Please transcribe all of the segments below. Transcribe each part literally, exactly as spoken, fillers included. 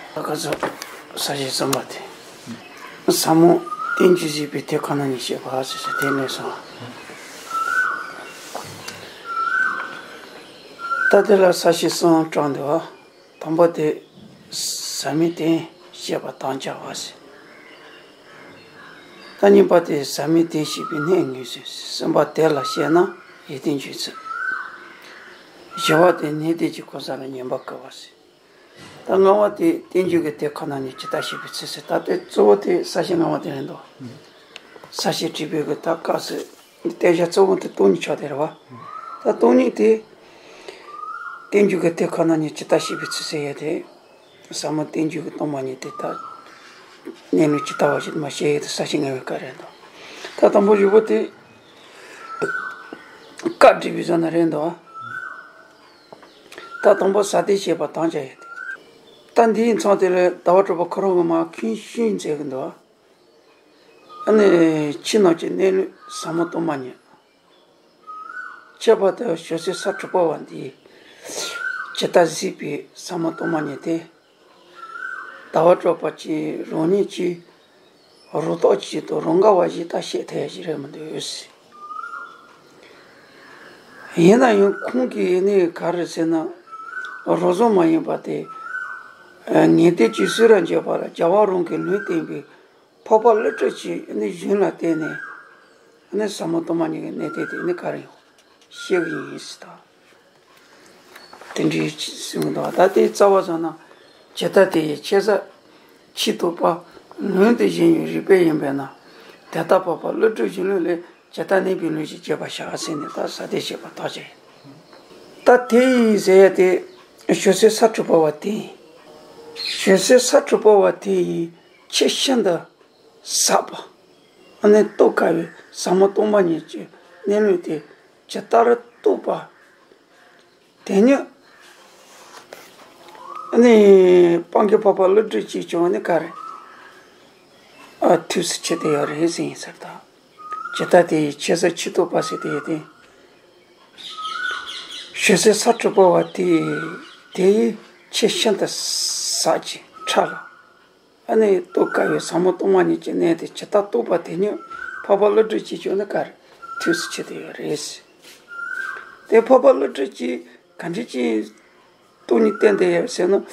ད་ག་ཚོད་ས་གཞི་གསུམ་པ་དེ། ཟབ་མོ་བསྟན་བཅོས་བཞི་པའི་དེ་ཁོ་ན་ཉིད་བཤད་པ་ཟེར་ཟེར་དེ་ནས་སོང་། ད་དེ་ལ་ས་གཞི་གསུམ་དྲངས་འདུག་བ། དང་པོ་དེ་ཟབ་མོའི་དོན་བཤད་པ་དམ་བཅའ་བ་ཟེར། ད་གཉིས་པ་དེ་ཟབ་མོའི་དོན་བཤད་པའི་གནད་ངེས་ཟེར། གསུམ་པ་དེ་ལ་བཤད་ན་ཡིད་བརྟན་འགྱུར་ཚུལ། བཞི་པ་དེ་ནད་དེ་གི་གོ་ས་ལ་ཉན་པ་དགའ་བ་ཟེར། ད་ལྔ་པ་དེ་བསྟན་བཅོས་ཀྱི་དེ་ཁོ་ན་ཉིད་ཇི་ལྟར་བཤད་པའི་ཚུལ་ཟེར། ད་དེ་གཙོ་བོ་དེ་ས་བཅད་ལྔ་པ་དེ་རེད་འདུག་ས་བཅད་དྲུག་པའི་གི་ད་སྐབས་སུ་བསྟན་བྱ་གཙོ་བོ་དེ་སྟོང་ཉིད་ཆགས་དེ་རེད་བ། ད་སྟོང་ཉིད་དེ་བསྟན་བཅོས་ཀྱི་དེ་ཁོ་ན་ཉིད་ཇི་ལྟར་བཤད་པའི་ཚུལ་ཟེར་ཡ་དེ། ཟབ་མོ་བསྟན་བཅོས་ཀྱི་སྟོང་པ་ཉིད་དེ་ལྟར། གནས་ལུགས་ཇི་ལྟ་བ་བཞིན་མ་བཤད་ཡོད་དེ་ས་བཅད་ལྔ་པའི་སྐབས་རེད་འདུག་ད་དང་པོ་བཞི་པོ་དེ། བཀའ་སྒྲུབ་པའི་བཟོ་ན་རེད་འདུག་ད་དང་པོ་ས་དེ་བཤད་པ་དམ་བཅའ་ཡོད་དེ། ད་འདིའི་མཚམས་དེ་ལ་ཟླ་བ་གྲགས་པ་ཁོ་རང་གི་མ་མཁན་ཤིང་མཛད་ཀྱི་འདུག་ཨ་ནི་ཕྱི་ནང་གི་གནས་ལུགས་ཟབ་མོ་སྟོང་པ་ཉིད། ཁྱད་པར་དུ་ཞུ་སའི་ས་དྲུག་པ་བ་འདིས་ཇི་ལྟར་གཟིགས་པའི་ཟབ་མོ་སྟོང་པ་ཉིད་དེ། ཟླ་བ་གྲགས་པ་གྱིས་རང་ཉིད་ཀྱི་རང་རྟོགས་ཀྱིས་དང་རང་དགའ་བ་ཞིག་ལྟར་བཤད་ཐུབ་ཡ་ཞིག་རེད་མི་འདུག་ཡིན་ན་ཡང་ཁོང་གིས་ནི་ག་རེ་ཟེར་ན། རང་བཟོ་མ་ཡིན་པ་དེ། ངེས་དོན་གྱི་སུ་ར་འཇོག་པ་ལ་རྒྱལ་བ་རང་གི་ལུང་བསྟན་པའི་འཕགས་པ་ཀླུ་སྒྲུབ་ཀྱི་ནི་གཞུང་ལ་བརྟེན་ནས་ནི་ཟབ་མོ་སྟོང་པ་ཉིད་ཀྱི་གནད་དོན་དེ་ནི་ག་རེ་ཡང་བཤད་ཀྱི་ཡིན་ཟེར་ད། དེ་འདྲའི་གསུང་གི་འདུག་ད་དེའི་རྩ་བ་བཟུང་ན། ཇི་ལྟ་དེ་ཡི་ཁྱད་གསད་ཕྱིར་རྟོག་པ། ལུང་དེ་བཞིན་ཡང་རིགས་པས་ཡིན་པས་ན། དེ་ལྟར་འཕགས་པ་ཀླུ་སྒྲུབ་གཞུང་ལུགས་ལས། ཇི་ལྟར་གནས་པའི་ལུགས་ཀྱིས་བྱེད་པར་བྱ་ཟེར་ནས་ད་ས་དེ་བཤད་པ་དག་ཅིག་ད་དེ་ཡི་ཟེར་ཡ་དེ་ཞུ་སའི་ས་དྲུག་པ་བ་དེ་ཡིན། ཞུ་སའི་ས་དྲུག་པ་བ་དེ་ཡི་ཁྱད་ཤིན་ཏུ་ཟབ་པ། ཨ་ནི་རྟོགས་དཀའ་བའི་ཟབ་མོ་སྟོང་པ་ཉིད་ཀྱི་གནས་ལུགས་དེ་ཇི་ལྟར་རྟོགས་པ། དེ་ཉིད་ནི་སྤང་གི་འཕགས་པ་ཀླུ་སྒྲུབ་ཀྱིས་ཀྱང་ནི་ག་རེ། ཨ་ཐུགས་སུ་ཆུད་དེ་ཡོད་རེད་ཟེར་ཡིན་ཟེར་ད། ཇི་ལྟ་དེ་ཡི་ཁྱད་གསད་ཕྱིར་རྟོག་པ་ཟེར་དེ་ཡོད་དེ། ཞུ་སའི་ས་དྲུག་པ་བ་དེ་དེ་ཡི་ཁྱད་ཤིན་ཏུ་ཟབ་ཅིང་ཕྲ་ལ། ཨ་ནི་རྟོགས་དཀའ་བའི་ཟབ་མོ་སྟོང་པ་ཉིད་ཀྱི་གནད་དེ་ཇི་ལྟར་རྟོགས་པ་དེ་ཉིད་འཕགས་པ་ཀླུ་སྒྲུབ་ཀྱིས་ཀྱང་ནི་ག་རེ་ཐུགས་སུ་ཆུད་དེ་ཡོད་རེད། དེ་འཕགས་པ་ཀླུ་སྒྲུབ་ཀྱིས་ག་འདྲ་ཅིག་སྟོང་ཉིད་བསྟན་ཏེ་ཡོད་ཟེར་ན།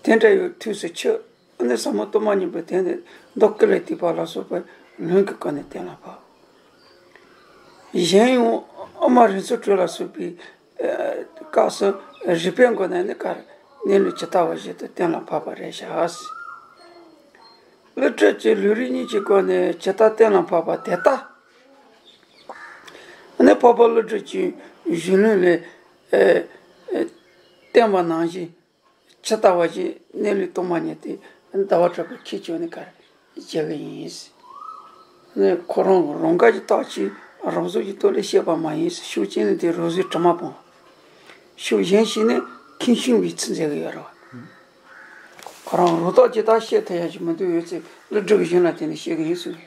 དེ་འདྲ་ཡོད་ཐུགས་སུ་ཆུད། ཨ་ནི་ཟབ་མོ་སྟོང་པ་ཉིད་པའི་དོན་དེ་མདོ་ཀུན་ལས་བཏུས་པ་ལ་སོགས་པའི་ལུང་གི་སྒོ་ནས་གཏན་ལ་ཕབ། གཞན་ཡང་དབུ་མ་རིགས་ཚོགས་དྲུག་ལ་སོགས་པའི་སྐབས་སུ་རིགས་པའི་སྒོ་ནས་ནི་ག་རེ་གནས་ལུགས་ཇི་ལྟ་བ་བཞིན་དུ་གཏན་ལ་ཕབ་པ་རེད་བཞག་ཀླུ་སྒྲུབ་ཀྱི་ལུང་རིགས་གཉིས་ཀྱི་སྒོ་ནས་ཇི་ལྟར་གཏན་ལ་ཕབ་པ་དེ་ལྟར། ནི་འཕགས་པ་ཀླུ་སྒྲུབ་ཀྱི་གཞུང་ལུགས་ལས་བསྟན་པ་ནང་བཞིན་ཇི་ལྟ་བ་བཞིན་གནས་ལུགས་སྟོང་པ་ཉིད་དེ་ཟླ་བ་གྲགས་པས་ཁས་བླངས་ནས་ག་རེ་བྱེད་ཀྱི་ཡིན། ནི་ཁོ་རང་རང་དགའ་གི་རྟགས་ཀྱིས་རང་བཟོ་གི་ཐོག་ལས་བཤད་པ་མ་ཡིན། ཕྱོགས་གཅིག་ནས་དེ་རང་བཟོའི་དྲི་མ་སྤོང་། ཕྱོགས་གཞན་ཞིག་ནས་མཁན་ཤིང་བའི་ཚུལ་མཛད་ཀྱི་ཡོད་རེད་བ། ཁོ་རང་རང་རྟོགས་ཇི་ལྟར་བཤད་ཐུབ་ཡ་ཞིག་མི་འདུག་ཡོད་ཚེ་ཀླུ་སྒྲུབ་ཀྱི་གཞུང་ལ་བརྟེན་ནས་བཤད་ཀྱི་ཡིན་གསུངས་ཡོད།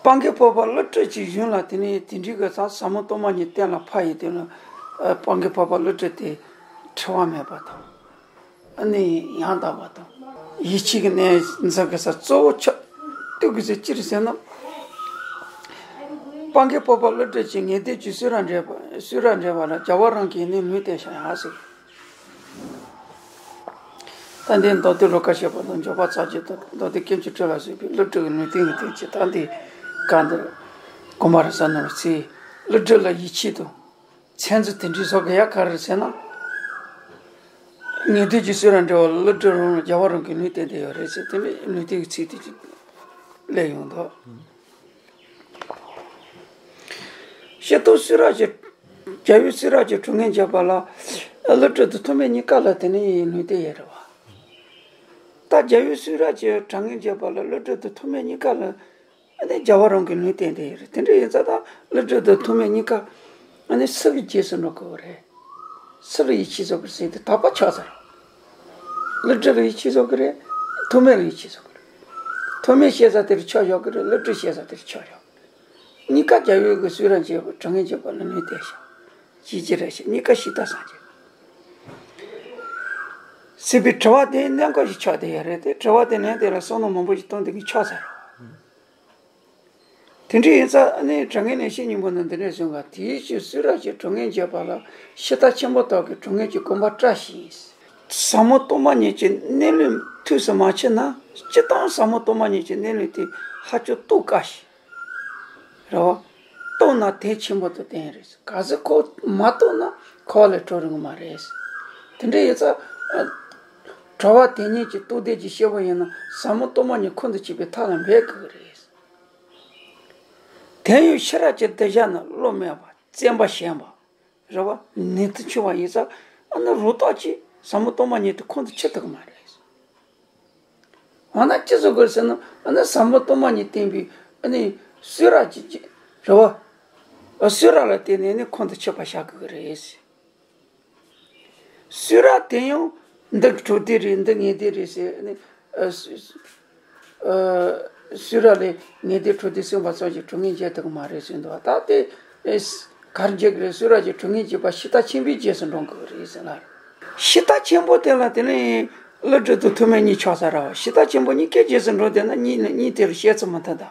སྤང་གི་འཕགས་པ་ཀླུ་སྒྲུབ་ཀྱི་གཞུང་ལ་བརྟེན་ནས་དེ་འདྲའི་གི་ས་ཟབ་མོ་སྟོང་པ་ཉིད་གཏན་ལ་ཕབ་ཡི་དེ་ལ། སྤང་གི་འཕགས་པ་ཀླུ་སྒྲུབ་དེ་འཁྲུལ་བ་མེད་པ་དང་། ཨ་ནི་ཡང་དག་པ་དང་། ཡིད་ཆེས་ཀྱི་གནས་འཛིན་གྱི་ས་གཙོ་བོ་ཆགས་ཐུབ་ཀྱི་ཚེ་ཅི་རེད་ཟེར་ན། སྤང་གི་འཕགས་པ་ཀླུ་སྒྲུབ་ཀྱི་ངེས་དོན་གྱི་སུ་ར་འགྲེལ་པ་སུ་ར་འགྲེལ་པ་ལ་རྒྱལ་བ་རང་གིས་ནི་ལུང་བསྟན་བཞག་ཡང་ཟེར། ད་འདི་མདོ་སྡེ་ལོ་ཀ་བཤད་པ་དང་འབྱོར་པ་རྩ་རྒྱུད་དང་མདོ་སྡེ་དཀོན་མཆོག་སྤྲུལ་ལ་སོགས་པའི་ཀླུ་སྒྲུབ་ཀྱི་ལུང་བསྟན་གྱི་དོན་གྱི་ད་འདི་གང་འདིར་དགོངས་པ་རེ་ཟ་ནོར་ཚེ་ཀླུ་སྒྲུབ་ལ་ཡིད་ཆེས་དང་མཚན་འཛིན་དེ་འདྲའི་བཟོ་དགོས་ཡ་ག་རེ་ཟེར་ན། ངེས་དོན་གྱི་སུ་ར་འགྲེལ་པ་ཀླུ་སྒྲུབ་རང་རྒྱལ་བ་རང་གིས་ལུང་བསྟན་ཏེ་ཡོད་རེད་ཟེར་དེ་ནས་ལུང་བསྟན་གྱི་ཚིག་དེ་ཅིག་སླེབས་ཡོང་འདུག་ཤེས་རྟོགས་སུ་ར་གྱི་རྒྱལ་བའི་སུ་ར་གྱི་གྲུབ་ངེས་འཇོག་པ་ལ་ཀླུ་སྒྲུབ་དང་ཐོགས་མེད་གཉིས་ཀ་ལ་དེ་ནས་ལུང་བསྟན་ཡོད་རེད་བ། ད་རྒྱལ་བའི་སུ་ར་གྱི་གྲུབ་ངེས་འཇོག་པ་ལ་ཀླུ་སྒྲུབ་དང་ཐོགས་མེད་གཉིས་ཀ་ལ་ཨ་ནི་རྒྱལ་བ་རང་གིས་ལུང་བསྟན་ཏེ་ཡོད་རེད། དེ་འདྲ་ཡིན་ཙང་ད་ཀླུ་སྒྲུབ་དང་ཐོགས་མེད་གཉིས་ཀ་ཨ་ནི་སུ་གི་རྗེས་སུ་འགྲོ་དགོས་རེད། སུ་ལ་ཡིད་ཆེས་བཟོ་དགོས་ཟེར་དུས་དག་པ་ཆགས་ཚར། ཀླུ་སྒྲུབ་ལ་ཡིད་ཆེས་བཟོ་གི་རེད། ཐོགས་མེད་ལ་ཡིད་ཆེས་བཟོ་གི་རེད། ཐོགས་མེད་བཤད་ས་དེར་ཆ་བཞག་གི་རེད། ཀླུ་སྒྲུབ་བཤད་ས་དེར་ཆ་བཞག་གི་རེད། གཉིས་ཀ་རྒྱལ་བའི་གི་སུ་ར་འཇོག་པ་གྲུབ་ངེས་འཇོག་པ་ལ་ལུང་བསྟན་བཞག་ཅིའི་ཕྱིར་ཞེ་ན། གཉིས་ཀ་གཞི་བདག་སངས་རྒྱས། ཟེར་བའི་དྲི་བ་དེ་གནད་འགག་ཞིག་ཆགས་བསྡད་ཡོད་རེད་དེ། དྲི་བ་དེ་ལན་དེ་ལ་བསམ་བློ་མང་པོ་ཞིག་གཏོང་བསྡད་མཁན་ཆགས་ཚར་རེད། དེ་འདྲ་ཡིན་ཙང་ཨ་ནི་དྲང་ངེས་ནས་བཤད་སྙིང་པོ་ནི་འདི་འདྲས་གསུང་ག་དེའི་ཕྱིར་གསུང་རབ་ཀྱི་གྲོགས་ངན་བྱེད་པ་ལ་ཕྱི་ལྟ་ཆེན་པོ་དག་གིས་གྲོགས་ངན་གྱི་དགོངས་པ་བཀྲལ་ཞིང་། ཟབ་མོ་སྟོང་པ་ཉིད་ཀྱི་གནས་ལུགས་ཐུགས་སུ་མ་ཆུད་ན། སྤྱིར་བཏང་ཟབ་མོ་སྟོང་པ་ཉིད་ཀྱི་གནས་ལུགས་དེ་ཧ་ཅང་རྟོགས་དཀའ་ཞིང་། རེད་བ། རྟོགས་ན་དོན་ཆེན་པོ་དང་ལྡན་རེད། གལ་སྲིད་ཁོ་མ་རྟོགས་ན་འཁོར་བ་ལས་གྲོལ་རུང་མ་རེད། དེ་འདྲ་ཡིན་ཙང་། གྲོལ་བ་དེ་ཉིད་ཀྱི་རྟོགས་ལྡན་གྱི་སྐྱེ་བོ་ཡིན་ན་ཟབ་མོ་སྟོང་པ་ཉིད་ཁོང་དུ་ཆུད་པའི་ཐབས་ལ་འབད་དགོས་ཀྱི་རེད། དེ་ཡང་ཤེས་རབ་ཀྱི་གདུལ་བྱ་ནི་བློ་དམན་པ་བཙན་པ་ཞན་པ། རེད་བ། ནུས་མཐུ་ཆུང་བ་ཡིན་ཙང་ཨ་ནི་རང་རྟོགས་ཀྱིས་ཟབ་མོ་སྟོང་པ་ཉིད་དེ་ཁོང་དུ་ཆུད་ཐུབ་ཀྱི་མ་རེད། འོ་ན་ཅི་བཟོ་དགོས་ཟེར་ན། ཨ་ནི་ཟབ་མོ་སྟོང་པ་ཉིད་བསྟན་པའི་ཨ་ནི་གསུང་རབ་ཀྱི་རེད་བ། གསུང་རབ་ལ་བརྟེན་ནས་ནི་ཁོང་དུ་ཆུད་པ་བྱ་དགོས་ཀྱི་རེད། གསུང་རབ་དེ་ཡང་འདི་གྲོལ་སྡེ་རེད། འདི་ངེས་སྡེ་རེད་ཟེར་ནས། ཨ་གསུ་གསུ་ཨ་གསུང་རབ་ལས་ངེས་སྡེ་གྲོལ་སྡེ་གསུངས་པ་ཙམ་གྱིས་གྲོགས་ངན་འབྱེད་ཐུབ་ཀྱི་མ་རེད་ཟེར་འདུག་ད་དེ་ཨེ་ག་རེ་འབྱེད་ཀྱི་རེད། གསུང་རབ་ཀྱི་གྲོགས་ངན་འབྱེད་པ་ཕྱི་ལྟ་ཆེན་པོའི་རྗེས་སུ་འབྲང་དགོས་ཀྱི་རེད་ཟེར་ལ། ཕྱི་ལྟ་ཆེན་པོ་དེ་ལ་དེ་ནས་བློ་གྲོས་དང་ཐོགས་མེད་གཉིས་ཆགས་ས་རེད་བ། ཕྱི་ལྟ་ཆེན་པོ་གཉིས་ཀའི་རྗེས་སུ་འགྲོ་བསྡད་ན་གཉིས་ནས་གཉིས་དེ་ལ་བཤད་ཚུལ་མི་མཐུན་ད།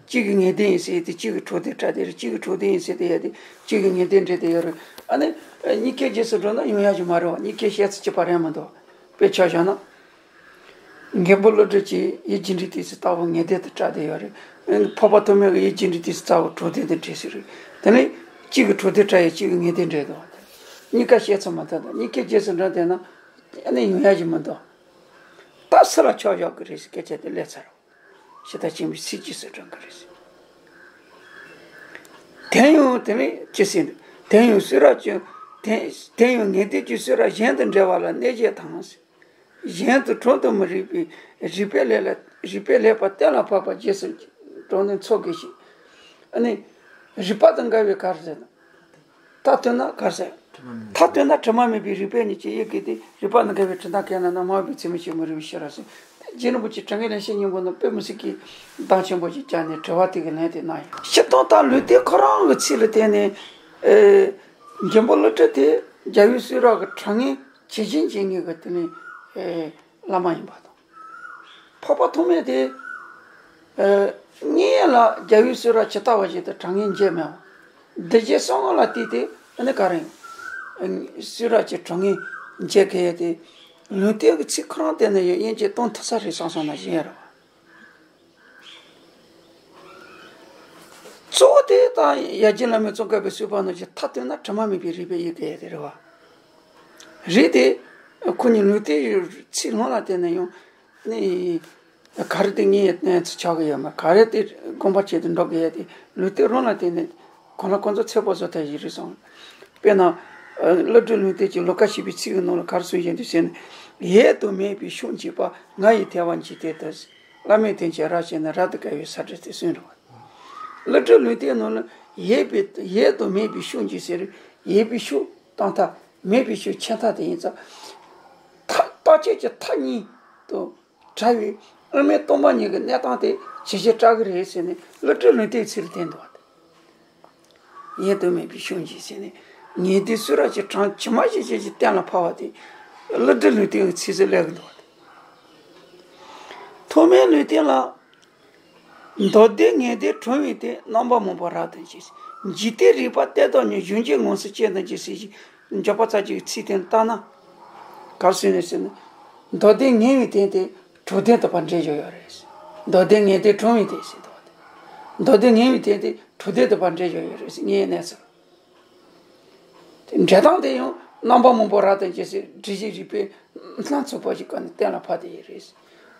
གཅིག་གིས་ངེས་སྡེ་ཡིན་ཟེར་ཏེ་གཅིག་གིས་གྲོལ་སྡེ་བཀྲལ་བསྡད་རེད། གཅིག་གིས་གྲོལ་སྡེ་ཡིན་ཟེར་ཏེ་ཡོད་རེད། གཅིག་གིས་ངེས་སྡེ་འགྲེལ་བསྡད་ཡོད་རེད། ཨ་ནི་གཉིས་ཀའི་རྗེས་སུ་འགྲོ་ན་ཡོང་ཡ་ཞིག་མ་རེད་བ། གཉིས་ཀའི་བཤད་ཚུལ་གཅིག་པ་རེད་མི་འདུག་དཔེ་ཆ་བཞག་ན། མགོན་པོ་ཀླུ་སྒྲུབ་ཀྱིས་ཡིད་ཀྱི་འབྲས་དེ་ཚོ་ལྟ་བུ་ངེས་སྡེ་དུ་བཀྲལ་བསྡད་ཡོད་རེད། འཕགས་པ་ཐོགས་མེད་ཀྱིས་ཡིད་ཀྱི་འབྲས་དེ་ཚོ་ལྟ་བུ་གྲོལ་སྡེ་དུ་འགྲེལ་ཟེར་རེད། དེ་ནས་གཅིག་གིས་གྲོལ་སྡེ་བཀྲལ་ཡ། གཅིག་གིས་ངེས་སྡེ་འགྲེལ་འདུག་གཉིས་ཀ་བཤད་ཚུལ་མི་མཐུན་འདུག་གཉིས་ཀའི་རྗེས་སུ་འགྲོ་བསྡད་ན་ཨ་ནི་ཡོང་ཡ་ཞིག་མི་འདུག་ད་སུ་ལ་ཆ་བཞག་གི་རེད་ཟེར་སྐད་ཆ་དེ་སླེབས་ཚར་བ། ཕྱི་ལྟ་ཆེན་པོའི་ཚིག་རྗེས་སུ་འབྲང་གི་རེད་ཟེར། དེ་ཡང་དེ་ནས་ཅི་ཟེར་འདུག་དེ་ཡང་གསུང་རབ་ཀྱི་དེ་དེ་ཡང་ངེས་སྡེ་གྱི་གསུང་རབ་གཞན་དུ་འགྲེལ་བ་ལ་གནས་བྱེད་དང་། གཞན་དུ་གྲུབ་ཏུ་མི་རིགས་པའི་རིགས་པས་ལེགས་ལ་རིགས་པས་ལེགས་པར་གཏན་ལ་ཕབ་པ་རྗེས་སུ་འགྲོ་ནས་འཚོལ་དགོས་ཤིང་། ཨ་ནི་རིགས་པ་དང་འགལ་བའི་ག་རེ་ཟེར་ན། མཐར་ཐུག་ན་ག་རེ་ཟེར། མཐར་ཐུག་ན་དྲི་མ་མེད་པའི་རིགས་པས་ཉིད་ཀྱི་ཡིད་ཀྱི་དེ་རིགས་པ་དང་འགལ་བའི་དྲི་མ་གང་ཡིན་ན་མ་འོངས་པའི་ཚེ་མི་ཤེས་མི་རིགས་པའི་ཤེས་རབ་ཟེར། དེ་རྗེ་རིན་པོ་ཆེ་དྲང་ངེས་ལན་བཤད་སྙིང་པོ་ནི་དཔེ་མི་སྲིད་ཀྱི་གདངས་ཆེན་པོ་ཞིག་བརྒྱབ་ནས་དྲི་བ་དེ་གི་ལན་དེ་གནང་ཡོད། སྤྱིར་བཏང་ད་ལུང་བསྟན་ཁོ་རང་གི་ཚིག་ལ་བརྟེན་ནས་ཨེ་མགོན་པོ་ཀླུ་སྒྲུབ་དེ་རྒྱལ་བའི་གསུང་རབ་ཀྱི་དྲང་ངེས་ཇི་བཞིན་ཇི་སྙེད་ཀྱི་དེ་ནས་ཨེ་བླ་མ་ཡིན་པ་དང་། འཕགས་པ་ཐོགས་མེད་དེ། ཨེ་དངོས་ཡོད་ལ་རྒྱལ་བའི་གསུང་རབ་ཇི་ལྟ་བ་བཞིན་དུ་དྲང་ངེས་འབྱེད་མེད་པ། འདུལ་བྱེད་གསང་སྔགས་ལ་བརྟེན་ཏེ་ཨ་ནི་ག་རེ་ཡིན། གསུང་རབ་ཀྱི་དྲང་ངེས་འབྱེད་མཁན་དེ་ལུང་བསྟན་གྱི་ཚིག་ཁོ་རང་དེ་ནས་ཡང་དབྱེ་འབྱེད་གཏོང་ཐུབ་ས་རེད་བསམ་སོང་ན་གཞན་རེད་བ། གཙོ་བོ་དེ་དང་ཡར་རྒྱས་བླ་མའི་ཙོང་ཁ་པའི་གསུངས་པ་ནང་བཞིན་མཐར་ཐུག་ན་དྲི་མ་མེད་པའི་རིགས་པས་ཡིད་ཀྱི་ཡ་དེ་རེད་བ། རིགས་དེ་ཁོ་གཉིས་ལུང་བསྟན་ཚིག་ལོངས་ལ་བརྟེན་ནས་ཡང་ནི་ག་རེ་དེ་ངའི་གནས་ཚུལ་ཆགས་ཀྱི་ཡོད་མ། ག་རེ་དེ་དགོངས་པ་བྱས་ཏེ་འགྲོ་གི་ཡོད་དེ་ལུང་བསྟན་རང་ལ་བརྟེན་ནས་གང་ལ་གང་འཚམ་ཚོད་དཔག་བཟོ་ཐབས་ཡིན་རེད་གསུངས། དཔེར་ན་ཀླུ་སྒྲུབ་ལུང་བསྟན་གྱི་ལོ་ཀ་བཞི་པའི་ཚིག་གི་ནང་ལ་ག་རེ་གསུངས་བཞིན་དུ་ཟེར་ན། ཡོད་དང་མེད་པའི་ཕྱོགས་འཇིག་པ། ང་ཡི་ཐལ་བ་འཇིག་རྟེན་དུ། བླ་མེད་དོན་གྱི་རབ་བཤད་ན། རབ་ཏུ་དགའ་བའི་ས་བཀྲ་སྟེ་གསུངས་རེད་བ། ཀླུ་སྒྲུབ་ལུང་བསྟན་ནང་ལ་ཡོད་པའི་ཡོད་དང་མེད་པའི་ཕྱོགས་འཇིག་ཟེར། ཡོད་པའི་ཕྱོགས་བཏང་ཐབས་མེད་པའི་ཕྱོགས་ཁྱེར་ཐབས་དེ་ཡིན་ཙང་། ཐ་རྟག་ཆད་ཀྱི་མཐའ་གཉིས་དང་བྲལ་བའི་དབུ་མའི་སྟོང་པ་ཉིད་ཀྱི་གནས་སྟངས་དེ་ཇི་བཞིན་བཀྲལ་གི་རེད་ཟེར་ནས་ཀླུ་སྒྲུབ་ལུང་བསྟན་ཚིག་ལ་བསྟན་འདུག་བ། ཡོད་དང་མེད་པའི་ཕྱོགས་འཇིག་ཟེར་ནས་ངེས་སྡེ་གསུང་རབ་ཀྱི་གྲངས་ཇི་མ་ཇི་བཞིན་གྱི་གཏན་ལ་ཕབ་པ་དེ་ཀླུ་སྒྲུབ་ལུང་བསྟན་གྱི་ཚིག་ཟིན་སླེབས་ཀྱི་འདུག་བ། ཐོགས་མེད་ལུང་བསྟན་ལ། མདོ་སྡེ་ངེས་སྡེ་གྲུབ་པའི་སྟེང་། རྣམ་པ་མང་པོ་རབ་ཏུ་འབྱེད། འཇིག་རྟེན་རིགས་པ་གཏན་ཐོག་ཉིད། གཞུང་འབྱེད་ངོ་སོ་ཅན་དུ་འགྱུར་ཟེར་ཞིང་འཇོག་པ་ཚར་གཅིག་གི་ཚིག་དོན་ལྟར་ན། ག་རེ་ཟེར་ནས་ཟེར་ན། མདོ་སྡེ་ངེས་པའི་སྟེང་དེ་གྲུབ་སྟེ་དུ་བ་འགྲེལ་བརྗོད་ཡོད་རེད། མདོ་སྡེ་ངེས་སྡེ་གྲུབ་པའི་སྟེང་ཟེར་འདུག་བ། མདོ་སྡེ་ངེས་པའི་སྟེང་དེ་གྲུབ་སྟེ་དུ་བ་འགྲེལ་བརྗོད་ཡོད་རེད་ཟེར་ངེས་གནས་ཚུལ། འགྲེལ་སྟངས་དེ་ཡང་རྣམ་པ་མང་པོ་རབ་ཏུ་འབྱེད་ཟེར་འགྲེལ་བྱེད་རིགས་པས་སྣ་ཚོགས་པ་ཞིག་བཀོད་ནས་གཏན་ལ་ཕབ་བསྡད་ཡོད་རེད།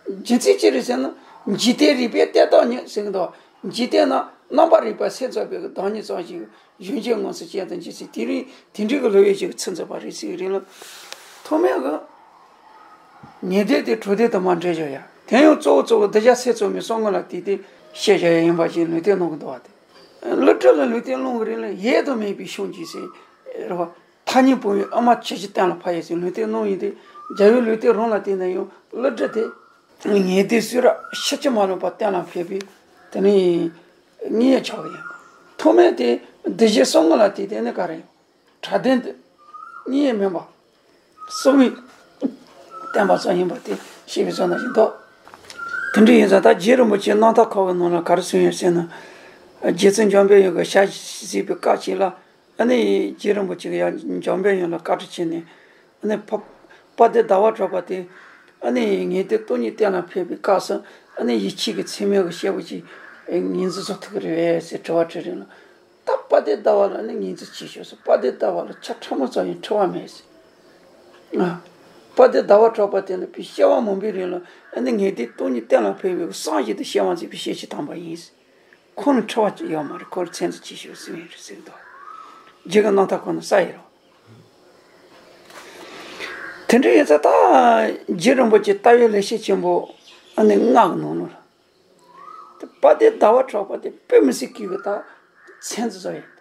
རྒྱུ་མཚན་ཅི་རེད་ཟེར་ན། འཇིག་རྟེན་རིགས་པའི་གཏན་ཐོག་ཉིད་ཟེར་གྱི་འདུག་འཇིག་རྟེན་ན་རྣམ་པ་རིགས་པ་སེམས་ཙམ་པའི་བདག་ཉིད་ཙམ་ཞིག་གཞུང་འབྱེད་ངོ་སོ་ཅན་དུ་འགྱུར་ཟེར། དེ་རིང་དེ་འདྲའི་གི་སློབ་དཔོན་ཞིག་གིས་ཚིག་མཛད་པ་རེད་ཟེར་གྱི་རེད་ལ། ཐོགས་མེད་ཀྱིས་ངེས་སྡེ་དེ་གྲུབ་སྟེ་དུ་མ་འགྲེལ་བརྗོད་ཡ། དེ་ཡང་གཙོ་བོ་གཙོ་བོ་གདུལ་བྱ་ཚད་ཚང་བའི་གསང་སྔགས་ལ་བརྟེན་ཏེ་བཤད་བཞག་ཡ་ཡིན་པ་ཞིག་ལུང་བསྟན་གནང་གི་འདུག་བ་དེ། ཀླུ་སྒྲུབ་ལ་ལུང་བསྟན་གནང་གི་རིང་ལ་ཡོད་དང་མེད་པའི་ཕྱོགས་འཇིག་ཟེར་རེད་བ། ཐ་སྙད་སྤོང་བའི་དབུ་མ་ཇི་བཞིན་གཏན་ལ་ཕབ་ཡོད་ཟེར་ལུང་བསྟན་གནང་ཡོད་དེ། རྒྱལ་བའི་ལུང་བསྟན་རང་ལ་བརྟེན་ནས་ཡང་ཀླུ་སྒྲུབ་དེ་ངེས་སྡེ་གསུང་རབ་ཕྱི་ཕྱིར་མ་ལོག་པར་གཏན་ལ་ཕབ་པའི་དེ་ནི་དངོས་ཡོད་ཆགས་ཀྱི་ཡིན། ཐོགས་མེད་དེ་གདུལ་བྱའི་གསང་སྔགས་ལ་བརྟེན་ཏེ་ནི་ག་རེ་ཡང་། དྲང་བདེན་དེ་གཉིས་མིན་པ། གསང་བའི་ བསྟན་པ་ཙམ་ཡིན་པ་དེ་ཤེས་པའི་བཟོ་ན་ཞིག་འདུག་དེ་འདྲ་ཡིན་ཙང་ད་རྗེ་རིན་པོ་ཆེ་རྣམ་ཐར་ཁག་གི་ནང་ལ་ག་རེ་གསུངས་ཡོད་ཟེར་ན། རྗེ་བཙུན་འཇམ་དཔལ་དབྱངས་ཀྱི་ཞལ་གཟིགས་པའི་སྐབས་ཅིག་ལ། ཨ་ནི་རྗེ་རིན་པོ་ཆེ་གིས་ཡང་འཇམ་དཔལ་དབྱངས་ལ་བཀའ་འདྲི་བྱས་ནས། ཨ་ནི་དཔལ་དཔལ་ལྡན་ཟླ་བ་གྲགས་པ་དེ། ཨ་ནི་ངས་དེ་སྟོང་ཉིད་གཏན་ལ་ཕེབས་པའི་སྐབས་སུ། ཨ་ནི་ཡིད་ཆེས་ཀྱི་མཚན་མོ་གི་སྐྱེས་བུ་ཅིག་ངོས་འཛིན་བཟོ་ཐུབ་ཀྱི་རེད་པས་ཟེར་དྲི་བ་དྲིས་རིང་ལ། ད་དཔལ་ལྡན་ཟླ་བ་ལ་ནི་ངོས་འཛིན་བྱེད་ཤོག་ཟེར། དཔལ་ལྡན་ཟླ་བ་ལ་ཆ་ཕྲ་མོ་ཙམ་ཡང་འཁྲུལ་བ་མེད་ཟེར། ཨ། དཔལ་ལྡན་ཟླ་བ་གྲགས་པ་དེ་ནི་དཔེ་སྐྱེ་བ་མང་པོའི་རིང་ལ། ཨ་ནི་ངས་དེ་སྟོང་ཉིད་གཏན་ལ་ཕེབས་པའི་སངས་རྒྱས་དང་བྱོན་པ་མཛད་པའི་སྐྱེས་བུ་དམ་པ་ཡིན་ཟེར། ཁོང་ལ་འཁྲུལ་བ་ཅིག་ཡོད་མ་རེད། ཁོ་ལ་མཚན་འཛིན་བྱེད་ཤོག་ཟེར་བ་རེད་ཟེར་འདུག་རྗེ་གི་རྣམ་ཐར་ཁོ་ན་གསལ་ཡོད་རེད། དེ་འདྲ་ཡིན་ཙང་ད་རྗེ་རིན་པོ་ཆེ་ལྟ་བའི་ལེགས་བཤད་ཆེན་པོ། ཨ་ནི་ལྔ་གི་ནང་ལོགས་ལ། དཔལ་ལྡན་ཟླ་བ་གྲགས་པ་དེ་དཔེ་མི་སྲིད་ཀྱི་གི་ད་མཚན་འཛིན་བཟོ་ཡོད།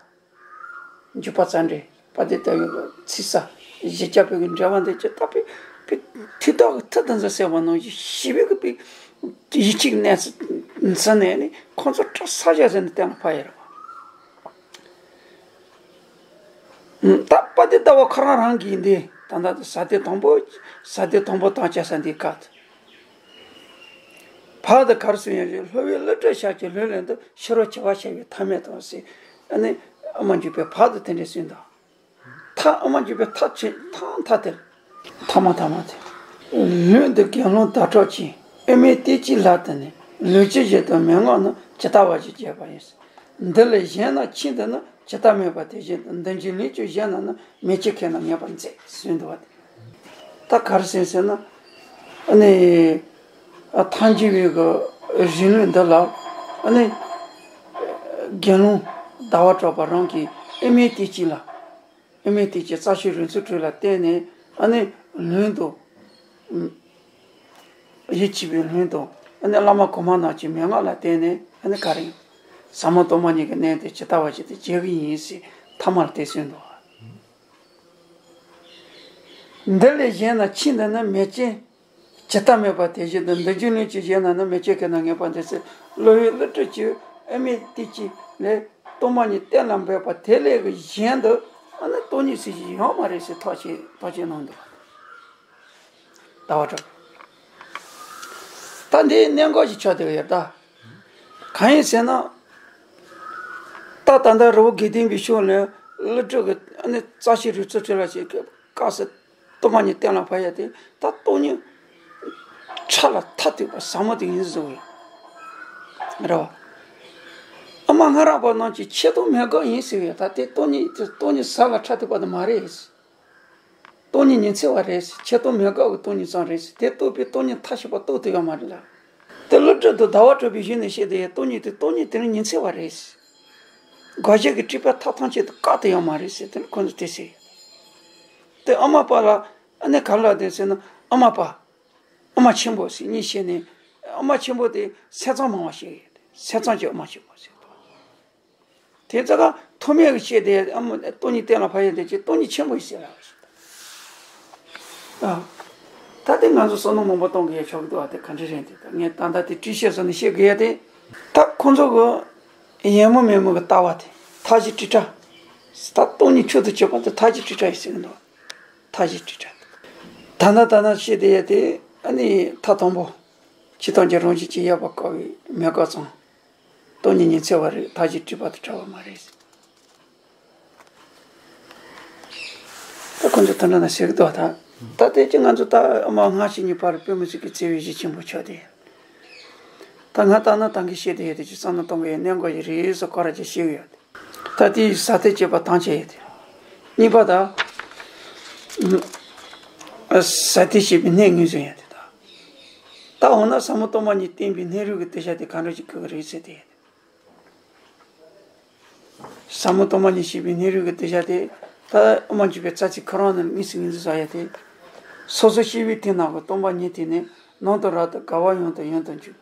འཇུག་པ་རྩ་འགྲེལ། དཔལ་ལྡན་ཟླ་བའི་ཚིག་གསལ་བཞི་བརྒྱ་པའི་གི་འགྲེལ་པ་འདི་ཅི་ལྟ་བུའི་མཐུ་དག་གི་མཐུ་དང་འཛིན་ཟེར་བ་ནང་བཞིན་ཞི་བའི་གི་དཔེ་ཡིད་ཆེས་གནས་ཚུལ་ནས་ནི་ཁོང་ཚོ་སྐྲག་ས་བཞག་ཟེར་ནས་གཏན་ལ་ཕབ་ཡོད་རེད་པ། ད་དཔལ་ལྡན་ཟླ་བ་ཁོ་རང་རང་གིས་འདི་ད་ལྟ་དུ་ས་སྡེ་དང་པོ། ས་སྡེ་དང་པོ་དང་བཅས་ས་འདིའི་སྐབས་དུ། བར་དུ་གར་སོང་ཡང་ཞིག་སློབ་དཔོན་ཀླུ་སྒྲུབ་ཞབས་ཀྱིས་ལུས་ལེན་དུ་ཕྱི་རོལ་བྱེ་བ་ཤར་བའི་མཐའ་མེད་དང་ཟེར། ཨ་ནི་ཨ་མ་འཇུ་པའི་བར་དུ་དེ་འདྲ་གསུངས་དང་། མཐའ་ཨ་མ་འཇུ་པའི་མཐའ་ཆེ་མཐའ་མཐའ་དེར། ཐ་མ་ཐ་མ་དེ། ལུས་འདི་དགེ་སློང་ཟླ་གྲོགས་ཀྱི། ཨེ་མའི་ལྟས་ཀྱིས་ལ་དུ་ནི། ལུས་ཅན་བཞིན་དུ་མི་མངོན་ན། ཇི་ལྟ་བ་ཞིག་བྱས་པ་ཡིན། འདི་ལས་གཞན་ན་ཕྱིན་དུ་ན། ཇི་ལྟ་མེད་པ་དེ་བཞིན་དུ། འདུ་འཛི་ལས་ཀྱང་གཞན་ན་ནི། མེ་ལྕེ་ཁེགས་ན་ངེས་པར་འཛེག་ཟེར་འདུག་པ། དེ་ད་ག་རེ་ཟེར་ཟེར་ན། ཨ་ནི་ཨ་ཐལ་འགྱུར་བའི་གི་རིང་ལུགས་འདི་ལ། ཨ་ནི་དགེ་སློང་ཟླ་བ་གྲགས་པ་རང་གིས་ཨེ་མའི་ལྟས་ཀྱིས་ལ། ཨེ་མའི་ལྟས་ཀྱིས་རྩ་ཤེ་རིག་མཚོ་སྤྲུལ་ལ་བརྟེན་ནས། ཨ་ནི་ལུས་འདི་ཡིད་ཆེས་པའི་ལུས་དང་། ཨ་ནི་བླ་མ་གོང་མ་རྣམས་ཀྱི་མན་ངག་ལ་བརྟེན་ནས། ཨ་ནི་ག་རེ་ཟབ་མོ་སྟོང་པ་ཉིད་ཀྱི་གནད་དེ་ཇི་ལྟ་བ་བཞིན་དུ་འཇལ་གྱི་ཡིན་ཟེར་ཐ་མར་དེ་གསུངས་འདུག་འདི་ལས་གཞན་ན་ཕྱིན་དུ་ན། མེ་ལྕེ་ཇི་ལྟ་མེད་པ་དེ་བཞིན་དུ། འདུ་འཛི་ལས་ཀྱང་གཞན་ན་ནི། མེ་ལྕེ་ཁེགས་ན་ངེས་པར་འཛེག་ཟེར། སློབ་དཔོན་ཀླུ་སྒྲུབ་ཀྱིས་ཨེ་མའི་ལྟས་ཀྱིས་ལས་སྟོང་པ་ཉིད་གཏན་ལ་འབེབས་པ་དེ་ལས་ཀྱི་གཞན་དུ། ཨ་ནི་སྟོང་ཉིད་ཟེར་གྱི་ཡོད་མ་རེད་ཟེར་ཐག་བཅད་ཐག་བཅད་གནང་འདུག་ཟླ་བ་གྲགས། ད་འདིའི་གནད་འགག་ཅིག་ཆགས་བསྡད་ཡོད་ད། གང་ཡིན་ཟེར་ན། ད་ད་ལྟ་རི་བོ་དགེ་ལྡན་པའི་ཕྱོགས་ནས་ཀླུ་སྒྲུབ་ཀྱི་ཨ་ནི་རྩ་ཤེ་རིག་མཚོ་སྤྲུལ་ལ་ཞེས་སྐབས་སུ་སྟོང་པ་ཉིད་གཏན་ལ་ཕབ་ཡ་དེ། ད་སྟོང་ཉིད་ཕྲ་ལ་མཐའ་གཏུགས་པ་ཟབ་མོ་དེ་ཡིན་ཟེར་བས། རེད་བ། ཨ་མ་སྔ་རབས་པ་རྣམས་ཀྱིས་ཆད་སྟོང་མེད་དགག་ཡིན་ཟེར་བས། ད་དེ་སྟོང་ཉིད་དེ་སྟོང་ཉིད་ཟབ་ལ་ཕྲ་གཏུགས་པ་དེ་མ་རེད། སྟོང་ཉིད་ཉི་ཚེ་བ་རེད་ཟེར། ཆད་སྟོང་མེད་དགག་གི་སྟོང་ཉིད་ཙམ་རེད་ཟེར། དེ་རྟོགས་པའི་སྟོང་ཉིད་མཐའ་ཞིག་པ་རྟོགས་ཐུབ་ཡོད་མ་རེད་ལ། དེ་ཀླུ་སྒྲུབ་དང་ཟླ་བ་གྲགས་པའི་གཞུག་ནས་བཤད་དེ་ཡང་སྟོང་ཉིད་དེ་སྟོང་ཉིད་དེ་ནི་ཉི་ཚེ་བ་རེད་ཟེར། དགག་བྱ་གི་དྲེགས་པ་མཐའ་ཐམས་ཅད་དུ་བཀག་ཐུབ་ཡོད་མ་རེད་ཟེར། དེ་ནི་ཁོ་ཚོས་དེ་ཟེར། དེ་ཨ་མ་པ་ལ་ཨ་ནི་ག་ལ་དེ་ཟེར་ན། ཨ་མ་པ། ཨ་མ་ཆེན་པོ་ཟེར་གཉིས་བཤད་ནས། ཨ་མ་ཆེན་པོ་དེ་སེམས་ཙམ་མང་བ་ཞིག་ཡོད། སེམས་ཙམ་གྱི་ཨ་མ་ཆེན་པོ་ཟེར་དོ། དེ་ཙ་ག་ཐོག་མའི་གི་ཤེས་དེ་ཨ་མ་སྟོང་ཉིད་གཏན་ལ་ཕབ་ཡ་དེ་ཅི་སྟོང་ཉིད་ཆེན་པོ་ཡིན་ཟེར་ལ། ཨ། ད་དེ་ང་ཚོ་བསམ་བློ་མང་པོ་གཏོང་དགོས་ཡ་ཆགས་ཀྱི་འདུག་བ། དེ་ག་འདྲ་རེད་དེ། ད་ངས་ད་ལྟ་དེ་བྲིས་ཤེས་སོང་ནས་བཤད་དགོས་ཡ་དེ། ད་ཁོང་ཚོ་གི་ཡས་མུ་མེད་མུ་གི་ལྟ་བ་དེ་མཐའ་བཞི་དྲི་བྲལ། ད་སྟོང་ཉིད་མཆོག་ཏུ་གྱུར་པ་དེ་མཐའ་བཞི་དྲི་བྲལ་ཡིན་ཟེར་གྱི་འདུག་མཐའ་བཞི་དྲི་བྲལ། ད་ན་ད་ན་བཤད་དེ་ཡ་དེ་ཨ་ནི་མཐའ་དང་པོ། ཇི་ལྟར་ཀྱང་རང་བཞིན་གྱིས་ཡོད་པར་དཀའ་བའི་མེད་དགག་ཙམ། སྟོང་ཉིད་ཉི་ཚེ་བ་རེད། མཐའ་བཞི་དྲི་བྲལ་དུ་བྲལ་བ་མ་རེད། ད་ཁོང་ཚོ་དོན་དག་ན་ཟེར་གི་འདུག་ད། ད་དེ་ཅི་ང་ཚོ་ད་ཨ་མ་སྔ་ཕྱི་གཉིས་བར་དཔེ་མི་སྲིད་ཀྱི་བརྩེ་བའི་གཞི་ཆེན་པོ་ཆགས་ཏེ། ད་ང་ད་ན་ད་གིན་བཤད་དེ་ཡོད་དེ་ཅི་བསམ་བློ་གཏོང་གི་ཡོད། གནད་འགག་ཞིག་རེད་ཟེར་ཁོ་ར་ཅིག་ཤེས་གི་ཡོད་དེ། ད་དེའི་ས་ཐེ་བྱེད་པ་ཐང་ཆད་ཡོད་དེ། གཉིས་པ་ད། ས་ཐེ་བྱེད་པའི་གནས་ངོས་བཟུང་ཡོད་དེ་ད། ད་འོ་ན་ཟབ་མོ་སྟོང་པ་ཉིད་བསྟན་པའི་གནས་རིགས་ཀྱི་གདུལ་བྱ་དེ་ག་འདྲ་ཞིག་དགོས་ཀྱི་རེད་ཟེར་དེ། ཟབ་མོ་སྟོང་པ་ཉིད་ཞེས་པའི་གནས་རིགས་ཀྱི་གདུལ་བྱ་དེ། ད་ཨ་མ་འཇུ་པའི་རྩ་ཚིག་ཁོ་རང་ནས་དངོས་སུ་ངོས་འཛིན་བྱ་ཡ་དེ། སོ་སོ་སྐྱེ་བོའི་དེ་ནང་གི་སྟོང་པ་ཉིད་དེ་ནི། ནང་དུ་རབ་ཏུ་དགའ་བ་ཡང་དུ་ཡང་དུ་འཇུག་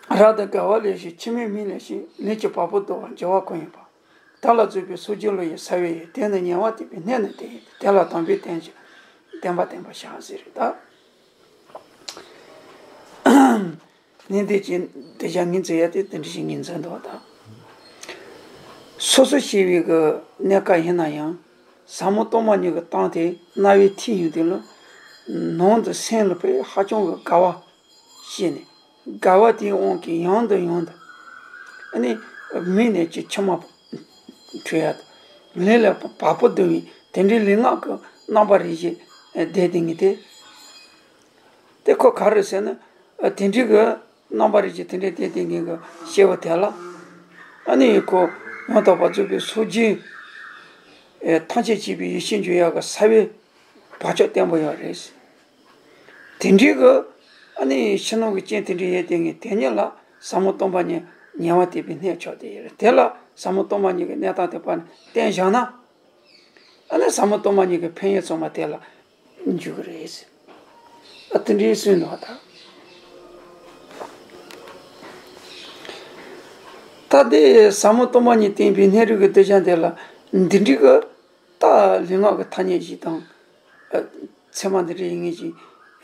རབ་ཏུ་དགའ་བ་ལེགས་ཤིང་ཕྱི་མའི་མིང་ལེགས་ཤིང་། ལས་ཀྱི་བ་སྤུ་ལྡང་བ་འགྱུར་བ་ཀུན་ཡོད་པ། དེ་ལ་རྫོགས་པའི་སངས་རྒྱས་བློ་ཡི་ས་བོན་ཡིན། དེ་ནི་ཉེ་བར་གཏད་པའི་གནས་ནི་དེ་ཡིན། དེ་ལ་དམ་པའི་རྟེན་གྱི་བདེན་པ་བསྟན་པར་བྱ་ཟེར་རེད་ད། གནས་འདི་ཀྱི་དེ་བྱ་ངོས་འཛིན་ཡ་དེ་དེ་འདྲ་ཞིག་ངོས་འཛིན་འདུག་ད། སོ་སོ་སྐྱེ་བོའི་གི་གནས་སྐབས་ཡིན་ན་ཡང་། ཟབ་མོ་སྟོང་པ་ཉིད་ཀྱི་སྟེང་དེ་རྣ་བའི་མཐིལ་ཡིན་དུས་ལ། ནང་དུ་སེམས་ལ་དཔེ་ཧ་ཅང་གི་དགའ་བ་སྐྱེས་ནས། དགའ་བ་དེའི་དབང་གིས་ཡང་དང་ཡང་དུ་ཨ་ནི་མིག་ནས་ཀྱི་མཆི་མ་འཁྲུ་ཡ་དང་། ལུས་ལ་བ་སྤུ་ལྡང་བའི་དེ་འདྲའི་ལུས་ངག་གི་རྣམ་པ་རེ་བཞིན་བསྡད་དེ་ངེས་ཏེ། དེ་ཁོ་ག་རེ་ཟེར་ན། དེ་འདྲའི་གི་རྣམ་པ་རེ་བཞིན་དེ་འདྲའི་བསྡད་དེ་ངེས་གི་སྐྱེ་བོ་དེ་ལ། ཨ་ནི་ཁོ་ཡང་དག་པར་རྫོགས་པའི་སངས་རྒྱས་ཐམས་ཅད་མཁྱེན་པའི་ཡེ་ཤེས་འབྱུང་ཡག་གི་ས་བོན་བག་ཆགས་བརྟན་པོ་ཡོད་རེད། དེ་འདྲའི་གི་ཨ་ནི་ཕྱི་ནང་གི་རྐྱེན་དེ་འདྲའི་ཡོད་དེ་ངས་དེ་ཉིད་ལ་ཟབ་མོ་སྟོང་པ་ཉིད་ཉེ་བར་བསྟན་པའི་གནས་ཆགས་ཏེ་ཡོད་རེད། དེ་ལ་ཟབ་མོ་སྟོང་པ་ཉིད་ཀྱི་གནས་སྟངས་དེ་ཕར་བསྟན་བཞག་ན། ཨ་ནི་ཟབ་མོ་སྟོང་པ་ཉིད་ཀྱི་ཕན་ཡོན་ཚང་མ་དེ་ལ་འཇུག་གི་རེད། ཨ་དེ་འདྲའི་གསུངས་འདུག་ད། ད་དེ་ཟབ་མོ་སྟོང་པ་ཉིད་བསྟན་པའི་གནས་རིས་ཀྱི་གདུལ་བྱ་དེ་ལ་འདི་འདྲའི་གི། ད་ལུས་ངག་གི་ཐ་སྙད་ཞིག་དང་། ཨ། ཚད་མ་འདི་འདྲའི་ངེས་ཀྱི་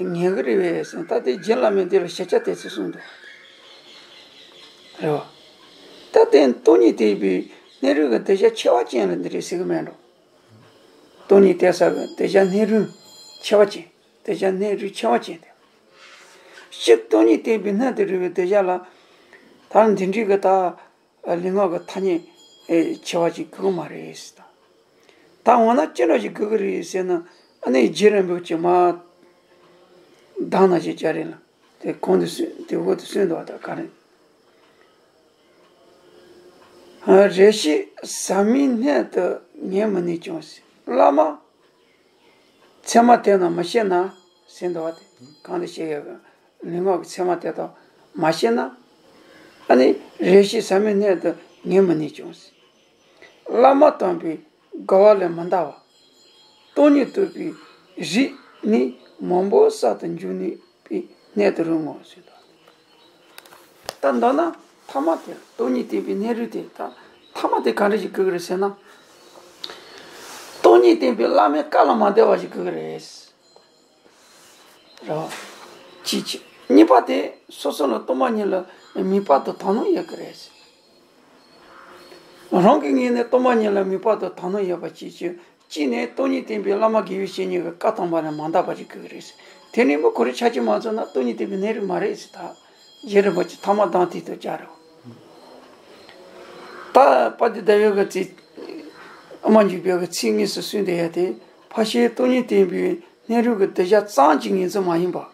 ངེས་ཀྱི་རེད་པས་ཟེར། ད་དེ་རྗེ་བླ་མས་འདི་ལ་ཞིབ་ཆ་དེ་ཚོ་གསུངས་འདུག་རེད་བ། ད་དེ་སྟོང་ཉིད་བསྟན་པའི་གནས་རིས་ཀྱི་གདུལ་བྱ་ཆེ་བ་ཅན་ལ་འདི་འདྲའི་ཟེར་གི་མེད་འགྲོ། སྟོང་ཉིད་བསྟན་ས་གི་གདུལ་བྱ་གནས་རིས་ཆེ་བ་ཅན། གདུལ་བྱ་གནས་རིས་ཆེ་བ་ཅན་དེ། སྤྱིར་སྟོང་ཉིད་བསྟན་པའི་གནས་དེ་རིག་པའི་གདུལ་བྱ་ལ། ད་འདི་འདྲའི་གི་ད། ལུས་ངག་གི་ཐ་སྙད་ཆེ་བ་ཞིག་དགོས་ཀྱི་མ་རེད་ཟེར། ད་འོ་ན་ཅི་འདྲ་ཞིག་དགོས་ཀྱི་རེད་ཟེར་ན། ཨ་ནི་རྗེ་རིན་པོ་ཆེ་མར་གདམས་ངག་ཅིག་སྦྱར་རེད་ལ། དེ་གོང་དུ་གསུངས། དེ་འོག་ཏུ་གསུངས་འདུག་བ། ད་ག་རེ། རེ་ཞིག་ཟབ་མོའི་གནས་དུ་ངེས་མི་ནུས་ཀྱང་ཟེར། བླ་མ་ཚད་མ་དེ་རྣམས་མི་ཤེས་ན་ཟེར་འདུག་བ། དེ་གང་དུ་བཤད་ཡོད་གི། ལུས་ངག་གི་ཚད་མ་དེ་དག་མ་ཤེས་ན། ཨ་ནི་རེ་ཞིག་ཟབ་མོའི་གནས་དུ་ངེས་མི་ནུས་ཀྱང་ཟེར། བླ་མ་དམ་པའི་དགའ་བ་ལས་མི་འདའ་བ། སྟོང་ཉིད་རྟོགས་པའི་རིགས་ནི་མང་པོ་གསར་དུ་འབྱུང་ནུས་པའི་གནས་དུ་རུང་ངོ་ཟེར་དོ། ད་མདོར་ན་ཐ་མ་དེ་སྟོང་ཉིད་བསྟན་པའི་གནས་རིས་དེ། ད་ཐ་མ་དེ་ག་འདྲ་ཞིག་དགོས་ཀྱི་རེད་ཟེར་ན། སྟོང་ཉིད་བསྟན་པའི་བླ་མའི་བཀའ་ལ་མ་འདའ་བ་ཞིག་དགོས་ཀྱི་རེད། རེད་བ། གཅིག་བྱས། གཉིས་པ་དེ་སོ་སོ་ལ་སྟོང་པ་ཉིད་ལ་མིག་དཔར་དུ་དག་སྣང་ཡོད་ཀྱི་རེད། རང་གི་ངོས་ནས་སྟོང་པ་ཉིད་ལ་མིག་དཔར་དུ་དག་སྣང་ཡོད་པ་གཅིག་བྱས། གཅིག་ནས་སྟོང་ཉིད་བསྟན་པའི་བླ་མ་དགེ་བའི་བཤེས་གཉེན་གྱི་བཀའ་དམ་པ་ལ་མ་འདའ་བ་ཞིག་དགོས་ཀྱི་རེད། དེ་ནས་མི་ཁོ་རང་ཆ་རྐྱེན་མ་ཚང་ན་སྟོང་ཉིད་བསྟན་པའི་གནས་རིས་མ་རེད་ཟེར། ད་རྗེ་རིན་པོ་ཆེ་ཐ་མ་དང་དེ་དུ་སྦྱར་རོ། ད་དཔལ་ལྡན་ཟླ་བའི་གི་ཚེ། ཨ་མ་འཇུ་པའི་གི་ཚིག་དངོས་སུ་གསུངས་བསྡད་ཡ་དེ། ཕར་ཕྱིན་སྟོང་ཉིད་བསྟན་པའི་གནས་རིས་ཀྱི་གདུལ་བྱ་ཙམ་གྱི་ངོས་འཛིན་མ་ཡིན་པ།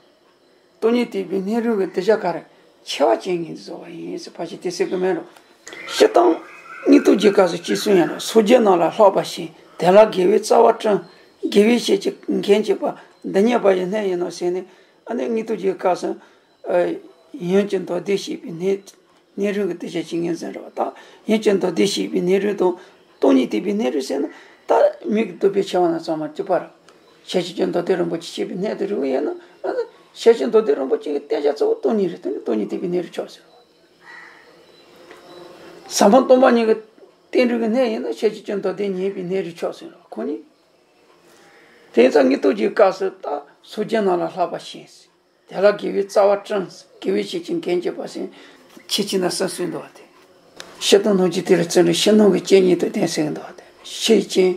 སྟོང་ཉིད་བསྟན་པའི་གནས་རིས་ཀྱི་གདུལ་བྱ་ག་རེ་ཆེ་བ་ཅན་ངོས་འཛིན་བཟོ་བ་ཡིན་ཟེར་ཕར་ཕྱིན་དེ་ཟེར་གི་མེད་རོ། སྤྱིར་བཏང་སྙིགས་དུས་ཀྱི་སྐབས་སུ་ཅི་གསུང་ཡང་ལ། སངས་རྒྱས་རྣམས་ལ་ལྷག་པར་ཞེན། དེ་ལ་དགེ་བའི་རྩ་བ་བཀྲུམ། དགེ་བའི་བཤེས་ཀྱིས་འགན་བྱས་པ། འདི་ཉིད་པ་ཡི་གནས་ཡིན་ནོ་ཟེར་ནས། ཨ་ནི་སྙིགས་དུས་ཀྱི་སྐབས་སུ་ཡོན་གྱི་མདོ་སྡེ་བཤད་པའི་གནས། གནས་རིས་ཀྱི་གདུལ་བྱ་ཅིག་ངོས་འཛིན་རེད་བ། ད་ཡོན་གྱི་མདོ་སྡེ་བཤད་པའི་གནས་རིས་དང་སྟོང་ཉིད་བསྟན་པའི་གནས་རིས་ཟེར་ན། ད་མིག་གི་རྡོ་པས་ཕྱེ་བ་ན་ཚང་མ་གཅིག་པ་རེད། ཤེར་ཕྱིན་གྱི་མདོ་སྡེ་རིན་པོ་ཆེ་བཤད་པའི་གནས་དེ་རིགས་ཡིན་ན། ཨ་ནི་ཤེར་ཕྱིན་མདོ་སྡེ་རིན་པོ་ཆེ་གི་བསྟན་བྱ་གཙོ་བོ་སྟོང་ཉིད་རེད། དེ་ནི་སྟོང་ཉིད་བསྟན་པའི་གནས་རིས་ཆགས་ཟེར་བ། ཟབ་མོ་སྟོང་པ་ཉིད་ཀྱི་བསྟན་རིས་ཀྱི་གནས་ཡིན་ན་ཤེར་ཕྱིན་གྱི་མདོ་སྡེ་ཉན་པའི་གནས་རིས་ཆགས་ཟེར་བ་ཁོ་ནི། དེ་ཙང་སྙིགས་དུས་ཀྱི་སྐབས་སུ་ད་སངས་རྒྱས་རྣམས་ལ་ལྷག་པར་ཞེན། དེ་ལ་དགེ་བའི་རྩ་བ་བཀྲུམ། དགེ་བའི་བཤེས་ཀྱིས་འགན་བྱས་པ་ཟེར། ཁྱེད་ཀྱིས་ན་གསུངས་གསུངས་འདུག་བ། དེ་ཕྱི་དང་ནང་གི་དེ་ལ་བརྩོན་འགྲུས་ཕྱི་ནང་གི་རྐྱེན་ཉིད་དུ་ལྡན་ཟེར་གྱི་འདུག་བ། དེ་ཕྱིའི་རྐྱེན།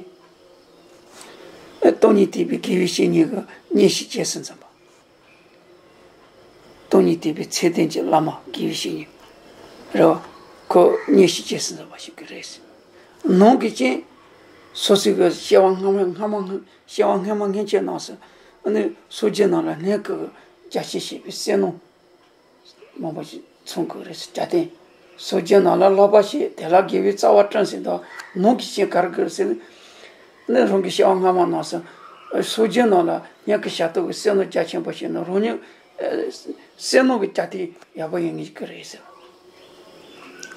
སྟོང་ཉིད་བསྟན་པའི་དགེ་བའི་བཤེས་གཉེན་གྱིས་བརྙེས་ཤིང་རྗེས་སུ་འཛིན་པ། སྟོང་ཉིད་བསྟན་པའི་ཚད་ལྡན་གྱི་བླ་མ་དགེ་བའི་བཤེས་གཉེན་རེད་བ། ཁོ་བརྙེས་ཤིང་རྗེས་སུ་འཛིན་པ་ཞིག་གི་རེད། ནང་གི་རྐྱེན། སོ་སོའི་གི་སྐྱེ་བ་སྔ་མ་སྔ་མ་སྔ་སྐྱེ་བ་སྔ་མ་སྔོན་ཆད་ནང་སུ། ཨ་ནི་སངས་རྒྱས་རྣམས་ལ་ལྷན་སྐྱེས་ཀྱི་རྒྱ་ཆེར་བཤད་པའི་བསོད་ནམས་མང་པོ་ཞིག་ཚང་དགོས་རེད་ཟེར། རྒྱ་སྟེང་། སངས་རྒྱས་རྣམས་ལ་ལྷག་པར་ཞེན། དེ་ལ་དགེ་བའི་རྩ་བ་བཀྲུམ་ཟེར་དུས་ནང་གི་རྐྱེན་ག་རེ་དགོས་རེད་ཟེར་ན། ཨ་ནི་རང་གི་སྐྱེ་བ་སྔ་མ་ནང་སུ་སངས་རྒྱས་རྣམས་ལ་ལྷན་སྐྱེས་ཞབས་ཏོག་གི་བསོད་ནམས་རྒྱ་ཆེན་པོ་བྱས་ནས་རང་ཉིད་བསོད་ནམས་ཀྱི་རྒྱ་སྟེང་ཡག་པོ་ཡོང་གི་རེད་ཟེར།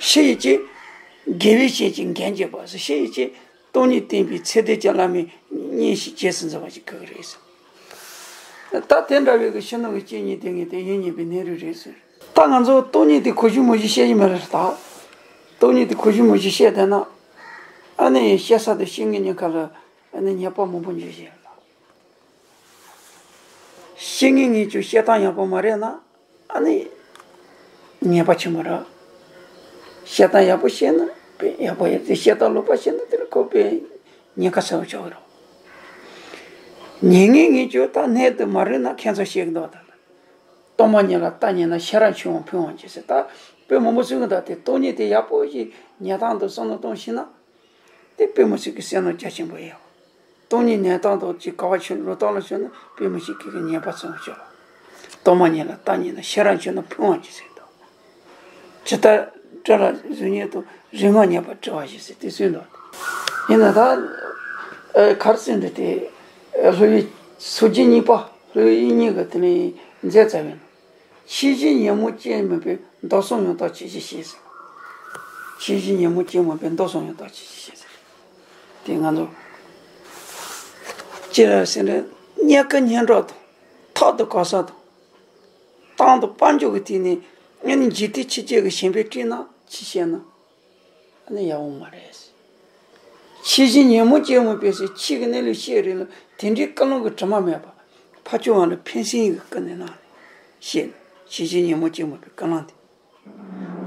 ཕྱིའི་རྐྱེན། དགེ་བའི་བཤེས་ཀྱིས་འགན་བྱས་པ་ཟེར། ཕྱིའི་རྐྱེན། སྟོང་ཉིད་བསྟན་པའི་ཚད་ལྡན་གྱི་བླ་མས་བརྙེས་ཤིང་རྗེས་སུ་འཛིན་པ་ཞིག་དགོས་ཀྱི་རེད་ཟེར། ད་དེ་འདྲ་བའི་གི་ཕྱི་ནང་གི་རྐྱེན་གཉིས་དེ་ངེས་དེ་ཡིན་ཉེས་པའི་གནས་རིས་རེད་ཟེར། ད་ང་ཚོ་སྟོང་ཉིད་དེ་གོ་ཤུགས་མོ་ཞིག་བཤད་ཀྱི་མེད་ལ། ད་སྟོང་ཉིད་དེ་གོ་ཤུགས་མོ་ཞིག་བཤད་བསྡད་ན། ཨ་ནི་བཤད་ས་དེ་བཤད་མཁན་གཉིས་ཀ་ལ་ཨ་ནི་ཉེས་པ་མང་པོ་འཇུག་བཞིན་ཡོད་ལ། བཤད་མཁན་གཉིས་ཀྱི་བཤད་སྟངས་ཡག་པོ་མ་རེད་ན། ཨ་ནི་ཉེས་པ་ཆེན་པོ་རེད། བཤད་སྟངས་ཡག་པོ་བཤད་ན་དཔེ་ཡག་པོ་ཡོད་དེ། བཤད་སྟངས་ལོག་པ་བཤད་ན་དེ་ལ་ཁོ་དཔེ་ཉེན་ཁ་ཆེན་པོ་ཆགས་ཀྱི་རེད། ཉན་ངེས་ངེས་ཀྱི་ད་གནད་དུ་མ་རེད་ན་ཁྱད་མཚར་ཤེས་ཀྱི་འདུག་ད། སྟོང་པ་ཉིད་ལ་ལྟ་ཉན་ན་ཤེས་རབ་ཆོས་དབང་ཕུན་དབང་གྱིས་ཟེར། ད་དཔེ་མང་པོ་གསུང་གི་འདུག་སྟེ། སྟོང་ཉིད་དེ་ཡག་པོ་ཞིག་ཉན་སྟངས་དང་བསམ་བློ་གཏོང་ཤེས་ན། དེ་དཔེ་མི་སྲིད་ཀྱི་བསོད་ནམས་རྒྱ་ཆེན་པོ་ཡོད། སྟོང་ཉིད་ཉན་སྟངས་དང་ཅིག་ག་བ་ཆོས་བློ་ཐོག་ལ་ཆོད་ན་དཔེ་མི་སྲིད་ཀྱི་ཉན་པ་ཚང་ཆོག་སྟོང་པ་ཉིད་ལ་ལྟ་ཉན་ན་ཤེས་རབ་ཆོས་དབང་ཕུན་དབང་གྱིས་ཟེར་འདུག་ཇི་ལྟར་སྤྲུལ་ལ་གཟུགས་བརྙན་དང་། རིག་སྔགས་ཉན་པར་བྲི་བ་ཞིག་ཟེར་དེ་གསུངས་འདུག་ཡིན་ན་ད་ག་རེ་གསུངས་འདུག་སྟེ། སློབ་དཔོན་སངས་རྒྱས་གཉིས་པ་སློབ་དཔོན་དབྱིག་གཉེན་གྱིས་དེ་ནས་མཛད་ཚར་བས་ན། ཆོས་བཞིན་ཉོན་མོངས་ཅན་མིན་པས། མདོ་གསུམ་ཡང་དག་ཇི་ཞིག་ཤེས་ཟེར། ཆོས་བཞིན་ཉོན་མོངས་ཅན་མིན་པས། མདོ་གསུམ་ཡང་དག་ཇི་ཞིག་ཤེས་ཟེར། དེ་ང་ཚོ་ཅི་རེད་ཟེར་ན། སྙན་ཁ་སྙན་གྲགས་དང་། ཐོག་ཏུ་གོ་ས་དང་། གཏམ་དང་དཔལ་འབྱོར་གྱི་སྟེང་ནས་ཨ་ནི་འཇིག་རྟེན་ཕྱི་རྒྱལ་གྱི་ཞེན་པས་དཀྲིས་ན་ཅི་བཤད་ན། ཨ་ནི་ཡག་པོ་མ་རེད། ཆོས་བཞིན་ཉོན་མོངས་ཅན་མིན་པས་ཟེར། ཆོས་ཀྱི་གནས་ལུགས་བཤད་རེད་ལ། དེ་འདྲའི་ཀུན་སློང་གི་དྲི་མ་མེད་པ། ཕ་ཆོས་དབང་ལ་ཕན་སེམས་ཀྱི་ཀུན་ནས་གནང་ནས་བཤད། ཆོས་བཞིན་ཉོན་མོངས་ཅན་མིན་པའི་ཀུན་སློང་དེ།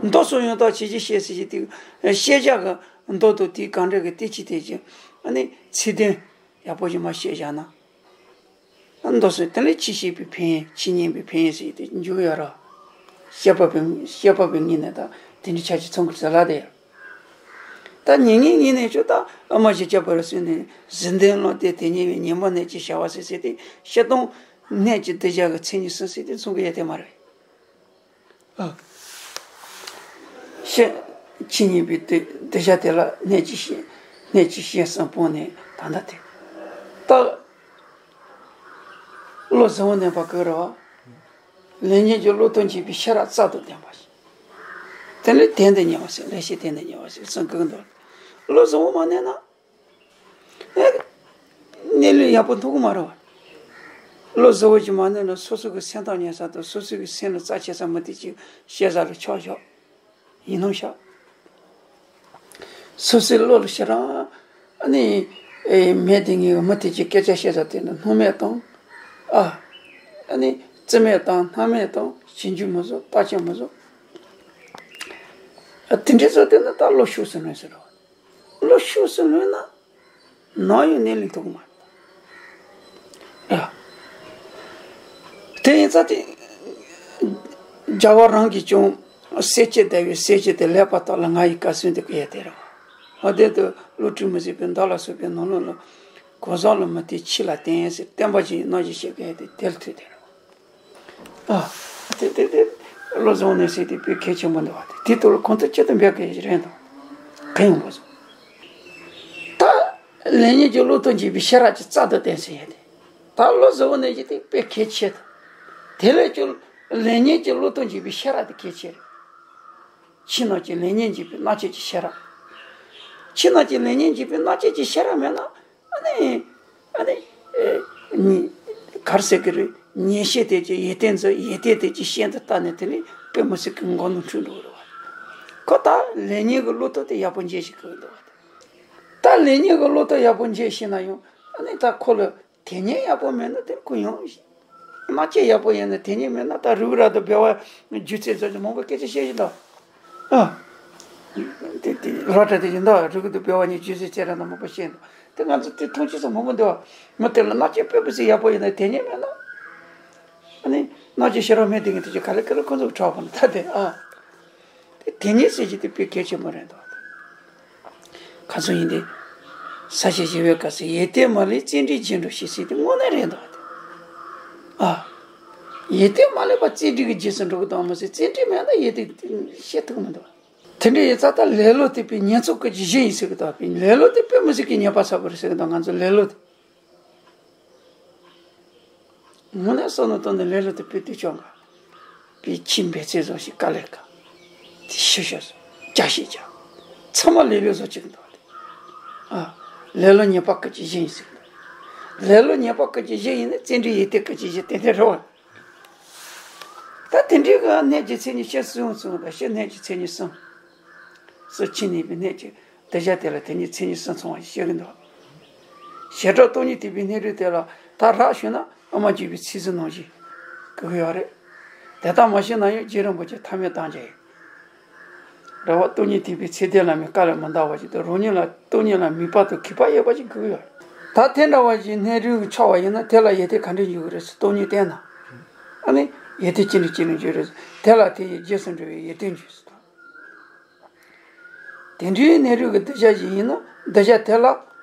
མདོ་གསུམ་ཡང་དག་ཇི་ཞིག་ཤེས་ཟེར་གྱི་དེ། ཤེས་བྱ་གི་མདོ་དང་དེའི་གང་འདྲ་གི་དེ་ཅི་དེ་ཅི། ཨ་ནི་ཚིག་དོན་ཡག་པོ་ཞིག་མ་བཤད་བཞག་ན། མདོ་གསུམ་དེ་ལས་ཆོས་བཤད་པའི་ཕན་ཡོན། ཆོས་ཉན་པའི་ཕན་ཡོན་ཟེར་དེ་འཇུག་ཡོད་ར། བཤད་པ་པོའི་བཤད་པ་པོའི་ངོས་ནས་ད་དེ་འདྲའི་ཆ་ཅིག་ཚང་གི་ཟེར་ལ་དེ། ད་ཉན་ངེས་ངེས་ནས་ཆོག་ད་ཨ་མ་ཞིག་སྐྱབས་པར་གསོལ་ནས། གཟི་ལྡན་བློ་གཏད་དེ་ཉན་པའི། ཉན་པ་གནད་ཀྱིས་ཤར་བ་ཟེར་ཟེར་དེ། བཤད་སྟངས་གནད་ཀྱི་གདུལ་བྱ་གི་མཚན་ཉིད་གསུམ་ཟེར་དེ་ཚང་གི་ཡོད་དེ་མ་རེད། ཨ། ཤེས། ཆོས་ཉན་པའི་དེ་གདུལ་བྱ་དེ་ལ་གནད་ཀྱི་ཤེས། གནད་ཀྱི་ཤེས་གསུམ་སྤངས་ནས་ད་ལྟ་དེ། ད་བློ་གཟུ་བོར་གནས་པ་གི་རེད་བ། ལེགས་ཉེས་ཀྱི་བློ་དང་འབྱེད་པའི་ཤེས་རབ་རྩལ་དུ་ལྡན་པ་ཞིག་དེ་ལས་དོན་དུ་གཉེར་བ་ཟེར། ལེགས་བཤད་དོན་དུ་གཉེར་བ་ཟེར་གསུང་གི་འདུག་བློ་གཟུ་བོར་མ་གནས་ན། ཨེ། གནས་ལུགས་ཡག་པོ་མཐོང་གི་མ་རེད་བ། བློ་གཟུ་བོ་ཞིག་མ་གནས་ན་སོ་སོ་གི་སེམས་ཐག་ཉེ་ས་དང་། སོ་སོ་གི་སེམས་ལ་རྩ་ཆེ་ས་མི་དེ་ཅིག་བཤད་ས་ལ་ཆགས་བཞག་ཡིན་ནམ་ཤག་སོ་སོའི་བློ་ལ་ཞེ་དྲག་ཨ་ནི། ཨེ། མེད་དེ་ངའི་མི་དེ་ཅིག་སྐད་ཆ་བཤད་ས་དེ་ནི་སྣང་མེད་དང་། ཨ། ཨ་ནི། རྩིས་མེད་དང་སྣང་མེད་དང་། ཞིབ་འཇུག་མི་བཟོ། བརྟག་དཔྱད་མི་བཟོ། ཨ། དེ་འདྲའི་བཟོ་དེ་ནི་ད་བློ་ཤུགས་སུ་ལོན་ཟེར་རོ། བློ་ཤུགས་སུ་ལོན་ན། ནམ་ཡང་གནས་ལུགས་མཐོང་གི་མ་རེད། དེ་ཡིན་ཙང་དེ། རྒྱལ་བ་རང་གིས་ཀྱང་གསེར་གྱི་ཟླ་བའི་གསེར་གྱི་དེ་ལེགས་པར་བརྟགས་ལ་ང་ཡི་བཀའ་སྲུང་དེ་བཀལ་ཡ་དེ་རེད། ལྷ་སྡེ་དུ་བློ་གྲོས་མི་ཟད་པའི་མདའ་ལ་སོགས་པའི་ནང་ལོགས་ལ། གང་ཟག་ལ་མི་བརྟེན་ཆོས་ལ་བརྟེན་ཟེར། བསྟན་པ་ཅིག་ཡིན་ནམ་ཞེས་བཤད་མཁན་དེ་དེར་ཐུག་དེ་རེད། ཨ། དེ་དེ་དེ་བློ་བཟང་ནས་ཟེར་དེ་དཔེ་གལ་ཆེན་པོ་འདུག་བ། དེ་དེ་ཐོག་ལ་ཁོང་ཚོ་ཅི་ལྟར་འབད་དགོས་རེད་དང་། གང་ཡོང་དགོས་སོང་། ད་ལེགས་ཉེས་ཀྱི་བློ་དང་འབྱེད་པའི་ཤེས་རབ་ཀྱི་རྩལ་དུ་བསྟན་ཟེར་ཡ་དེ། ད་བློ་བཟང་ནས་ཀྱི་དེ་དཔེ་གལ་ཆེ་དང་། དེ་ལས་ཀྱང་ལེགས་ཉེས་ཀྱི་བློ་དང་འབྱེད་པའི་ཤེས་རབ་དེ་གལ་ཆེ་རེད། ཕྱི་ནང་གི་ལེགས་ཉེས་འབྱེད་པའི་རྣམ་དཔྱོད་ཀྱི་ཤེས་རབ། ཕྱི་ནང་གི་ལེགས་ཉེས་འབྱེད་པའི་རྣམ་དཔྱོད་ཀྱི་ཤེས་རབ་མེད་ན། ཨ་ནི། ཨ་ནི། ཨེ། ཉེས། ག་རེ་ཟེར་གི་རེད། ཉེས་ཤེས་དེ་ཀྱི་ཡོན་ཏན་ཚོ། ཡོན་ཏན་དེ་ཀྱི་ཤིན་ཏུ་བརྟགས་ནས་དེ་ནི་དཔེ་མི་སྲིད་ཀྱི་མགོ་རྣོ་འཁྲུད་འགྲོ་གི་རེད་བ། ཁོ་ད་ལེགས་ཉེས་ཀྱི་བློ་ཐོག་དེ་ཡག་པོ་འབྱེད་ཤེས་ཀྱི་འདུག་བ། ད་ལེགས་ཉེས་ཀྱི་བློ་ཐོག་ཡག་པོ་འབྱེད་ཤེས་ན་ཡང་། ཨ་ནི་ད་ཁོ་ལ་དེ་ཉིད་ཡག་པོ་མེད་ན་དེ་ཁོ་ཡོང་། རྣམ་དཔྱོད་ཡག་པོ་ཡིན་ན་དེ་ཉིད་མེད་ན། ད་རིགས་ར་དང་སྦལ་བ་རྒྱུ་ཚད་ཚོ་ཅིག་མང་པོ་སྐད་ཆ་བཤད་བཞིན་འདུག་ཨ། དེ་དེ་ལོ་གྲངས་དེ་བཞིན་འདུག་རིགས་དང་སྦལ་བ་གཉིས་རྒྱུ་ཚད་ཁྱེད་རང་དང་མང་པོ་བཤད་འདུག་དེ་ང་ཚོ་དེ་མཐོང་ཆོས་སུ་མང་པོ་འདུག་མི་དེ་ལ་རྣམ་དཔྱོད་དཔེ་མི་སྲིད་ཡག་པོ་ཡིན་ན་དེ་ཉིད་མེད་ན། ཨ་ནི་རྣམ་དཔྱོད་ཤེས་རབ་མེད་དེ་ངས་དེ་ཅིག་ག་ལེ་ག་ལེ་ཁོ་ཚོ་གི་གྲགས་པ་ན་ད་དེ་ཨ། དེ་དེ་ཉིད་ཟེར་གྱི་དེ་དཔེ་གལ་ཆེན་པོ་རེད་འདུག་ག་ཚོད་ཡིན་ཏེ། ས་བྱི་ཞི་བའི་སྐབས་སུ་ཡོན་ཏན་མ་ལུས་བརྩོན་འགྲུས་རྒྱས་འགྲོ་ཞིག་ཟེར་དེ་དངོས་གནས་རེད་འདུག་སྟེ། ཨ། ཡོན་ཏན་མ་ལུས་པ་བརྩོན་འགྲུས་ཀྱི་རྗེས་སུ་འགྲོ་གི་འདུག་མ་ཟད་བརྩོན་འགྲུས་མེད་ན་ཡོན་ཏན་ཤེས་ཐུབ་མི་འདུག་དེ་འདྲ་ཡིན་ཙང་ད་ལེ་ལོ་དེ་པའི་ཉེས་ཚབས་ཀྱི་གཞི་ཡིན་ཟེར་གི་འདུག་པའི་ལེ་ལོ་དེ་དཔེ་མི་སྲིད་ཀྱི་ཉེས་པ་ཚ་པོ་རེད་ཟེར་གི་འདུག་ང་ཚོ་ལེ་ལོ་དེ། དངོས་གནས་བསམ་བློ་བཏང་ནས་ལེ་ལོ་དེ་དཔེ་དུས་ཆོག་འགའ། པའི་ཁྱིམ་པའི་ཚེ་བཟང་ཞིག་དཀའ་ལས་ཁག་དེ་ཤི་ཤོར་སོང་། རྒྱ་ཤེས་ཀྱང་། ཚང་མ་ལེ་ལོ་བཟོ་བཅུག་འདུག་སྟེ། ཨ། ལེ་ལོ་ཉེས་པ་ཀུན་གྱི་གཞི་ཡིན་ཟེར་འདུག་ལེ་ལོ་ཉེས་པ་ཀུན་གྱི་གཞི་ཡིན་ན་བརྩོན་འགྲུས་ཡོན་ཏན་ཀུན་གྱི་གཞི་ཏན་ཏན་རེད་བ། ད་དེ་འདྲའི་གི་གནད་ཀྱི་མཚན་ཉིད་ཕྱི་གསུམ་གསུམ་དང་ཕྱི་གནད་ཀྱི་མཚན་ཉིད་གསུམ། སུ་ཕྱི་གནས་པའི་གནད་ཀྱི་གདུལ་བྱ་དེ་ལ་དེ་ཉིད་མཚན་ཉིད་གསུམ་ཚང་བ་ཞིག་བཤད་ཀྱི་འདུག་བྱེ་བྲག་སྟོང་ཉིད་རྟོགས་པའི་གནས་ལུགས་དེ་ལ་ད་རག་ཤོར་ན་ཨ་མ་བརྒྱུད་པའི་ཚིག་ཟིན་ནང་བཞིན་གྱི་གི་ཡོད་རེད། དེ་ལྟར་མ་ཤེས་ན་ཡང་རྗེ་རིན་པོ་ཆེ་ཐ་མལ་དམ་བཅའ་ཡིན། རེད་བ། སྟོང་ཉིད་རྟོགས་པའི་ཚེ་འདི་ལ་མི་དཀའ་ལས་མི་འདའ་བ་ཞིག་དང་། རང་ཉིད་ལ་སྟོང་ཉིད་ལ་མོས་པ་དང་གུས་པ་ཡོད་པ་ཞིག་གི་ཡོད་རེད། ད་དེ་འདྲ་བ་ཞིག་སྣོད་རུས་ཀྱི་ཆགས་པ་ཡིན་ན་དེ་ལ་ཡིད་རྟོན་ག་འདྲས་འཇུག་གི་རེད་ཟེར། སྟོང་ཉིད་བསྟན་ན། ཨ་ནི་ཡིད་རྟོན་ཅི་འདྲ་ཅི་འདྲ་འཇུག་རེད་ཟེར། དེ་ལ་དེ་ཡི་རྗེས་སུ་འགྲོ་བའི་ཡིད་རྟོན་འཇུག་ཟེར། དེ་འདྲའི་སྣོད་རུས་ཀྱི་གདུལ་བྱ་ཞིག་ཡིན་ན། གདུལ་བྱ་དེ་ལ་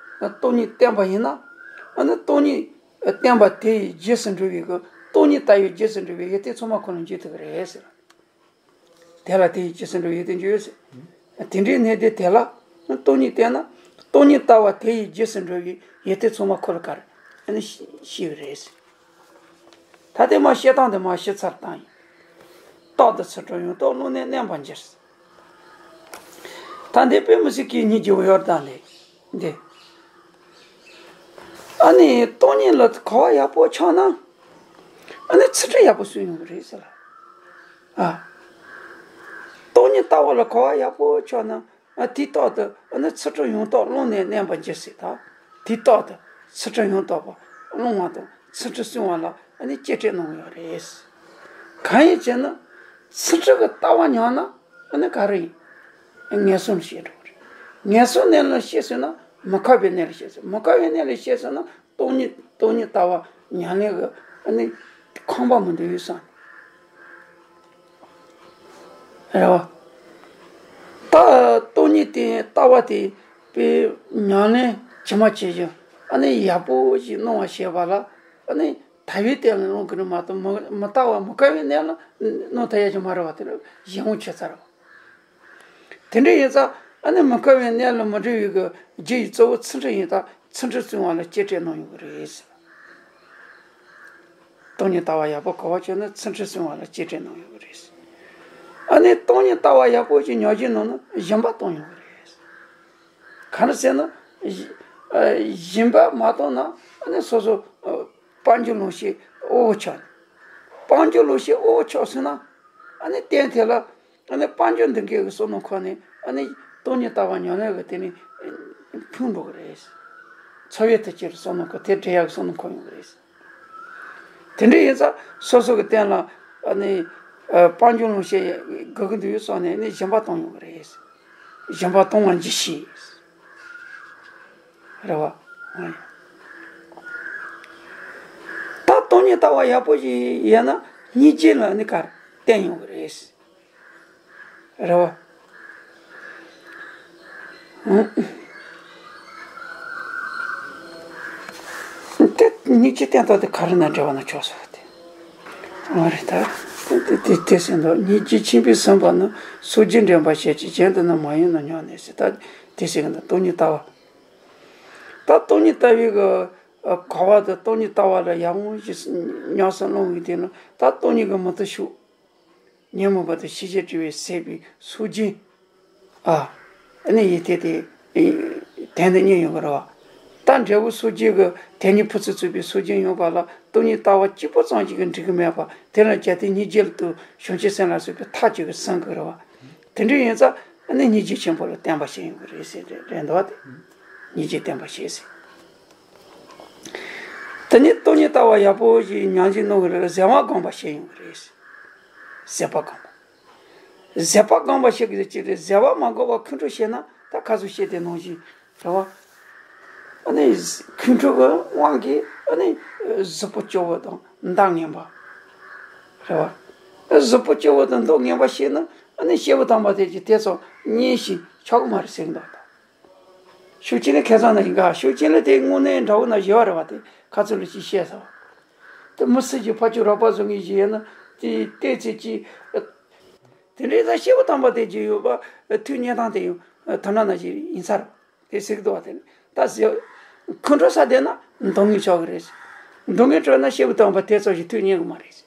སྟོང་ཉིད་བསྟན་པ་ཡིན་ན། ཨ་ནི་སྟོང་ཉིད་བསྟན་པ་དེ་ཡི་རྗེས་སུ་འགྲོ་བའི་གི། སྟོང་ཉིད་ལྟ་བའི་རྗེས་སུ་འགྲོ་བའི་ཡིད་རྟོན་ཚང་མ་ཁོ་ན་འཇུག་ཐུབ་ཀྱི་རེད་ཟེར། དེ་ལ་དེ་ཡི་རྗེས་སུ་འགྲོ་བའི་ཡིད་རྟོན་འཇུག་ཟེར། དེ་འདྲའི་གནས་དེ་དེ་ལ་སྟོང་ཉིད་བསྟན་ན། སྟོང་ཉིད་ལྟ་བ་དེ་ཡི་རྗེས་སུ་འགྲོ་བའི་ཡིད་རྟོན་ཚང་མ་ཁོ་ལ་ག་རེ། ཨ་ནི་ཤེས་ཤེས་ཀྱི་རེད་ཟེར། ད་དེ་མ་བཤད་སྟངས་དེ་མ་ཤེས་ཚར་བཏང་ཡིན། རྟག་ཏུ་ཚུལ་ཁྲིམས་ཡོངས་རྟོག་བློ་གནས་མནན་པར་འགྱུར་ཟེར། ད་འདི་དཔེ་མི་སྲིད་ཀྱི་སྙིང་རྗེ་བོ་ཡོད་ད་ལེ། འདི། ཨ་ནི་སྟོང་ཉིད་ལ་གོ་བ་ཡག་པོ་ཆགས་ན། ཨ་ནི་ཚུལ་ཁྲིམས་ཡག་པོ་སྲུང་ཡོང་གི་རེད་ཟེར་ལ། ཨ། སྟོང་ཉིད་ལྟ་བ་ལ་གོ་བ་ཡག་པོ་ཆགས་ན། ཨ། དེའི་རྟགས་དེ་ཨ་ནི་ཚུལ་ཁྲིམས་ཡོངས་རྟོག་བློ་གནས་མནན་པར་འགྱུར་ཟེར། ད་དེའི་རྟགས་དེ་ཚུལ་ཁྲིམས་ཡོངས་རྟོག་པ་བླང་བ་དང་ཚུལ་ཁྲིམས་སྲུང་བ་ལ་ཨ་ནི་གཅེས་སྤྲས་གནང་ཡོད་རེད། གང་ཡིན་ཟེར་ན། ཚུལ་ཁྲིམས་ཀྱི་ལྟ་བ་ཉམས་ན་ཨ་ནི་ག་རེ་ཡིན། ངན་སོང་ལ་སྐྱེས་འགྲོ་གི་རེད། ངན་སོང་གནས་ལ་སྐྱེས་སོང་ན་མི་ཁོམ་པའི་གནས་ལ་སྐྱེས་སོང་། མི་ཁོམ་པའི་གནས་ལ་སྐྱེས་སོང་ན་སྟོང་ཉིད་སྟོང་ཉིད་ལྟ་བ་ཉམས་ལེན་གྱི་ཨ་ནི་ཁང་པ་མི་འདུག་ཡོད་བསམ། རེད་བ། ད་སྟོང་ཉིད་དེ་ལྟ་བ་དེ་པའི་ཉམས་ལེན་ཇི་མ་ཇི་བཞིན་ཨ་ནི་ཡག་པོ་ཞིག་གནང་བ་བྱས་པ་ལ། ཨ་ནི་དལ་བའི་གཏན་ལ་གནང་གི་རེད་མ་གཏོགས། མི་མི་ལྟ་བ་མི་ཁོམ་པའི་གནས་ལ་གནང་ཐུབ་ཡ་ཞིག་མ་རེད་བ། དེ་ལ་གཞན་དབང་ཆད་ཚར་བ། དེ་འདྲ་ཡིན་ཙང་ཨ་ནི་མི་ཁོམ་པའི་གནས་ལ་མི་འགྲོ་བའི་གི་རྒྱུ་ཡི་གཙོ་བོ་ཚུལ་ཁྲིམས་ཡིན་ཙང་ཚུལ་ཁྲིམས་བསྲུང་བ་ལ་གཅེས་སྤྲས་གནང་ཡོང་གི་རེད་ཟེར། སྟོང་ཉིད་ལྟ་བ་ཡག་པོ་གོ་བ་ཆོད་ན་ཚུལ་ཁྲིམས་བསྲུང་བ་ལ་གཅེས་སྤྲས་གནང་ཡོང་གི་རེད་ཟེར། ཨ་ནི་སྟོང་ཉིད་ལྟ་བ་ཡག་པོ་ཞིག་ཉམས་བཞེས་གནང་ན་སྦྱིན་པ་གཏོང་ཡོང་གི་རེད་ཟེར། གང་རེད་ཟེར་ན། སྦྱི་ཨ། སྦྱིན་པ་མ་གཏོང་ན་ཨ་ནི་སོ་སོ་ཨ། དཔལ་འབྱོར་ལོངས་སྤྱོད་དབུལ་བོ་ཆགས། དཔལ་འབྱོར་ལོངས་སྤྱོད་དབུལ་བོ་ཆགས་སོང་ན། ཨ་ནི་གཏན་དེ་ལ་ཨ་ནི་དཔལ་འབྱོར་འདི་གའི་བསོད་ནམས་འཁོར་ནས་ཨ་ནི་སྟོང་ཉིད་ལྟ་བ་ཉམས་ལེན་གྱི་དེ་ནི་ཕུང་འགྲོ་གི་རེད། འཚོ་བའི་དུས་ཀྱི་བསོད་ནམས་འཁོར་དེ་འདྲེན་ཡག་གི་བསོད་ནམས་འཁོར་ཡོང་གི་རེད། དེ་འདྲ་ཡིན་ཙང་སོ་སོ་གི་སྟེང་ལ་ཨ་ནི་ཨ། དཔལ་འབྱོར་ལོངས་སྤྱོད་དགོས་ཀྱི་འདུག་བསམ་ནས་ཨ་ནི་སྦྱིན་པ་གཏོང་ཡོང་གི་རེད། སྦྱིན་པ་གཏོང་བ་གྱིས་ཤིག། རེད་བ། ད་སྟོང་ཉིད་ལྟ་བ་ཡག་པོ་ཞིག་ཡོད་ན་སྙིང་རྗེ་ལ་ནི་གར་བརྟེན་ཡོང་གི་རེད། རེད་བ། དེ་སྙིང་རྗེ་བསྟེན་སྟངས་དེ་ག་རེ་ན་འབྲེལ་བ་ན་ཆོག་ཟེར་བ་དེ། ཨ་རེད་ད། དེ་དེ་དེ་ཟེར་འདུག་སྙིང་རྗེ་ཆེན་པོས་ཟིན་པ་ནི། སོ་སྐྱེས་འདྲེན་པར་བྱེད་ཅིང་། གཞན་དུ་ནི་མ་ཡེངས་ནོ་སྙམ་ནས་ཟེར། ད་དེ་ཟེར་གི་འདུག་སྟོང་ཉིད་ལྟ་བ། ད་སྟོང་ཉིད་ལྟ་བའི་གི་གོ་བ་དང་སྟོང་ཉིད་ལྟ་བ་ལ་ཡར་ངོ་ཞིག་ཉམས་སུ་བླངས་པའི་དེ་ནི་ད་སྟོང་ཉིད་ཀྱི་མུ་མཐུད་ཤོག་ཉོན་མོངས་པ་དང་ཤེས་བྱའི་དྲི་མས་བསྲེགས་པའི་སོ་སྐྱེས། ཨ། ཨ་ནི་ཡིད་བརྟན་དེ་དེ་ནི་རྙེད་ཡོང་གི་རེད་བ། ད་འབྲས་བུ་སོ་སྐྱེས་ཀྱི་དེ་ཉིད་ཕུན་སུམ་ཚོགས་པའི་སོ་སྐྱེས་ཡོང་བ་ལ་སྟོང་ཉིད་ལྟ་བ་གཅིག་པུ་ཙམ་ཞིག་གིས་འགྲིག་གི་མེད་པ། དེ་ལ་རྒྱལ་བསྟན་སྙིང་རྗེ་དང་བྱང་ཆུབ་སེམས་ལ་སོགས་པའི་ཐབས་ཅིག་གིས་ཟིན་གི་རེད་བ། དེ་འདྲ་ཡིན་ཙང་ཨ་ནི་སྙིང་རྗེ་ཆེན་པོ་ལ་བརྟེན་པར་བྱེད་ཡོང་གི་རེད་ཟེར། རེད་འདུག་བ། དེ་སྙིང་རྗེ་བརྟེན་པར་བྱེད་ཟེར། དེ་ནས་སྟོང་ཉིད་ལྟ་བ་ཡག་པོ་ཞིག་ཉམས་བཞེས་གནང་གི་རེད། བཟོད་པ་སྒོམ་པར་བྱེད་ཡོང་གི་རེད། བཟོད་པ་སྒོམ་པ། བཟོད་པ་སྒོམ་པ་ཞིག་གི་ཅི་རེད། བཟོད་པ་མ་སྒོམ་པར་ཁོང་ཁྲོ་བྱས་ན་ད་ཁ་སང་བཤད་དེ་ནང་བཞིན་རེད་བ། ཨ་ནི་ཁོང་ཁྲོ་གི་དབང་གིས་ཨ་ནི་གཟུགས་པོ་སྐྱོ་བོ་དང་མདངས་ངན་པ་རེད་བ། གཟུགས་པོ་སྐྱོ་བོ་དང་མདངས་ངན་པ་བྱས་ན་ཨ་ནི་སྐྱེས་བུ་དམ་པ་དེ་གིས་དེ་ཚོ་མཉེས་ཤིང་ཆོག་གི་མ་རེད་ཟེར་གི་འདུག་ད། ཤུགས་ཅན་ལ་ཁ་སང་ན་ཡིན་ག་ཤུགས་ཅན་ལ་དེ་དངོས་གནས་འདྲ་བོ་ན་ཞི་བ་རེད་བ། དེ་ཁ་ཚུར་ལ་ཅིག་བཤད་ས་བ། དེ་མི་སྲིད་ཀྱི་ཕ་ཆོས་རོགས་པ་བཟོ་ངེས་ཞིག་ཡིན་ན་དེ་བལྟས་ཚེ་ཅིག་དེ་འདྲའི་ས་སྐྱེས་བུ་དམ་པ་དེ་ཅིག་ཡོད་པ་ཐུགས་མཉེས་སྟངས་དེ་ཡང་ཐ་ན་ན་ཞིག་ཡིན་ས་རེད། དེ་ཟེར་གི་འདུག་བ། དེ་ནི་ད་ཟེར་ཁོང་ཁྲོ་ཟ་བསྡད་ན་མདངས་ངན་ཆོག་གི་རེད། མདངས་ངན་ཆོག་ན་སྐྱེས་བུ་དམ་པ་དེ་ཚོ་ཞིག་ཐུགས་མཉེས་གི་མ་རེད།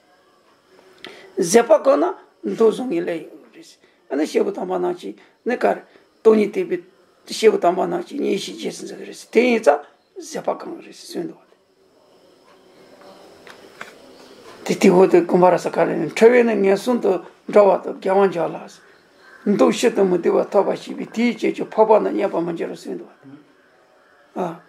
བཟོད་པ་བསྒོམས་ན་མདོ་བཟང་ངན་ལས་ཡོད་རེད། ཨ་ནི་སྐྱེས་བུ་དམ་པ་རྣམས་ཀྱིས་ནི་གར་སྟོང་ཉིད་བསྟན་པའི་སྐྱེས་བུ་དམ་པ་རྣམས་ཀྱིས་མཉེས་ཤིང་རྗེས་སུ་འཛིན་གྱི་རེད། དེ་ཡིན་ཙང་བཟོད་པ་བསྒོམ་གྱི་རེད་ཟེར་གསུངས་འདུག་བ། དེ་དེ་འོ་དེ་དགོན་པ་ར་ས་ག་རེ་ནི་ཁྲོ་བས་ནི་ངན་སོང་དུ་འགྲོ་བ་དང་རྒྱལ་བ་འཇོམས་ལ། མདོ་ཕྱིར་དུ་མི་སྡུག་པ་ཐོབ་པར་བྱེད་པས། དེའི་རྗེས་ཀྱི་འཕགས་པ་རྣམས་མཉེས་པར་མི་འགྱུར་རོ་གསུངས་འདུག་བ། ཨ།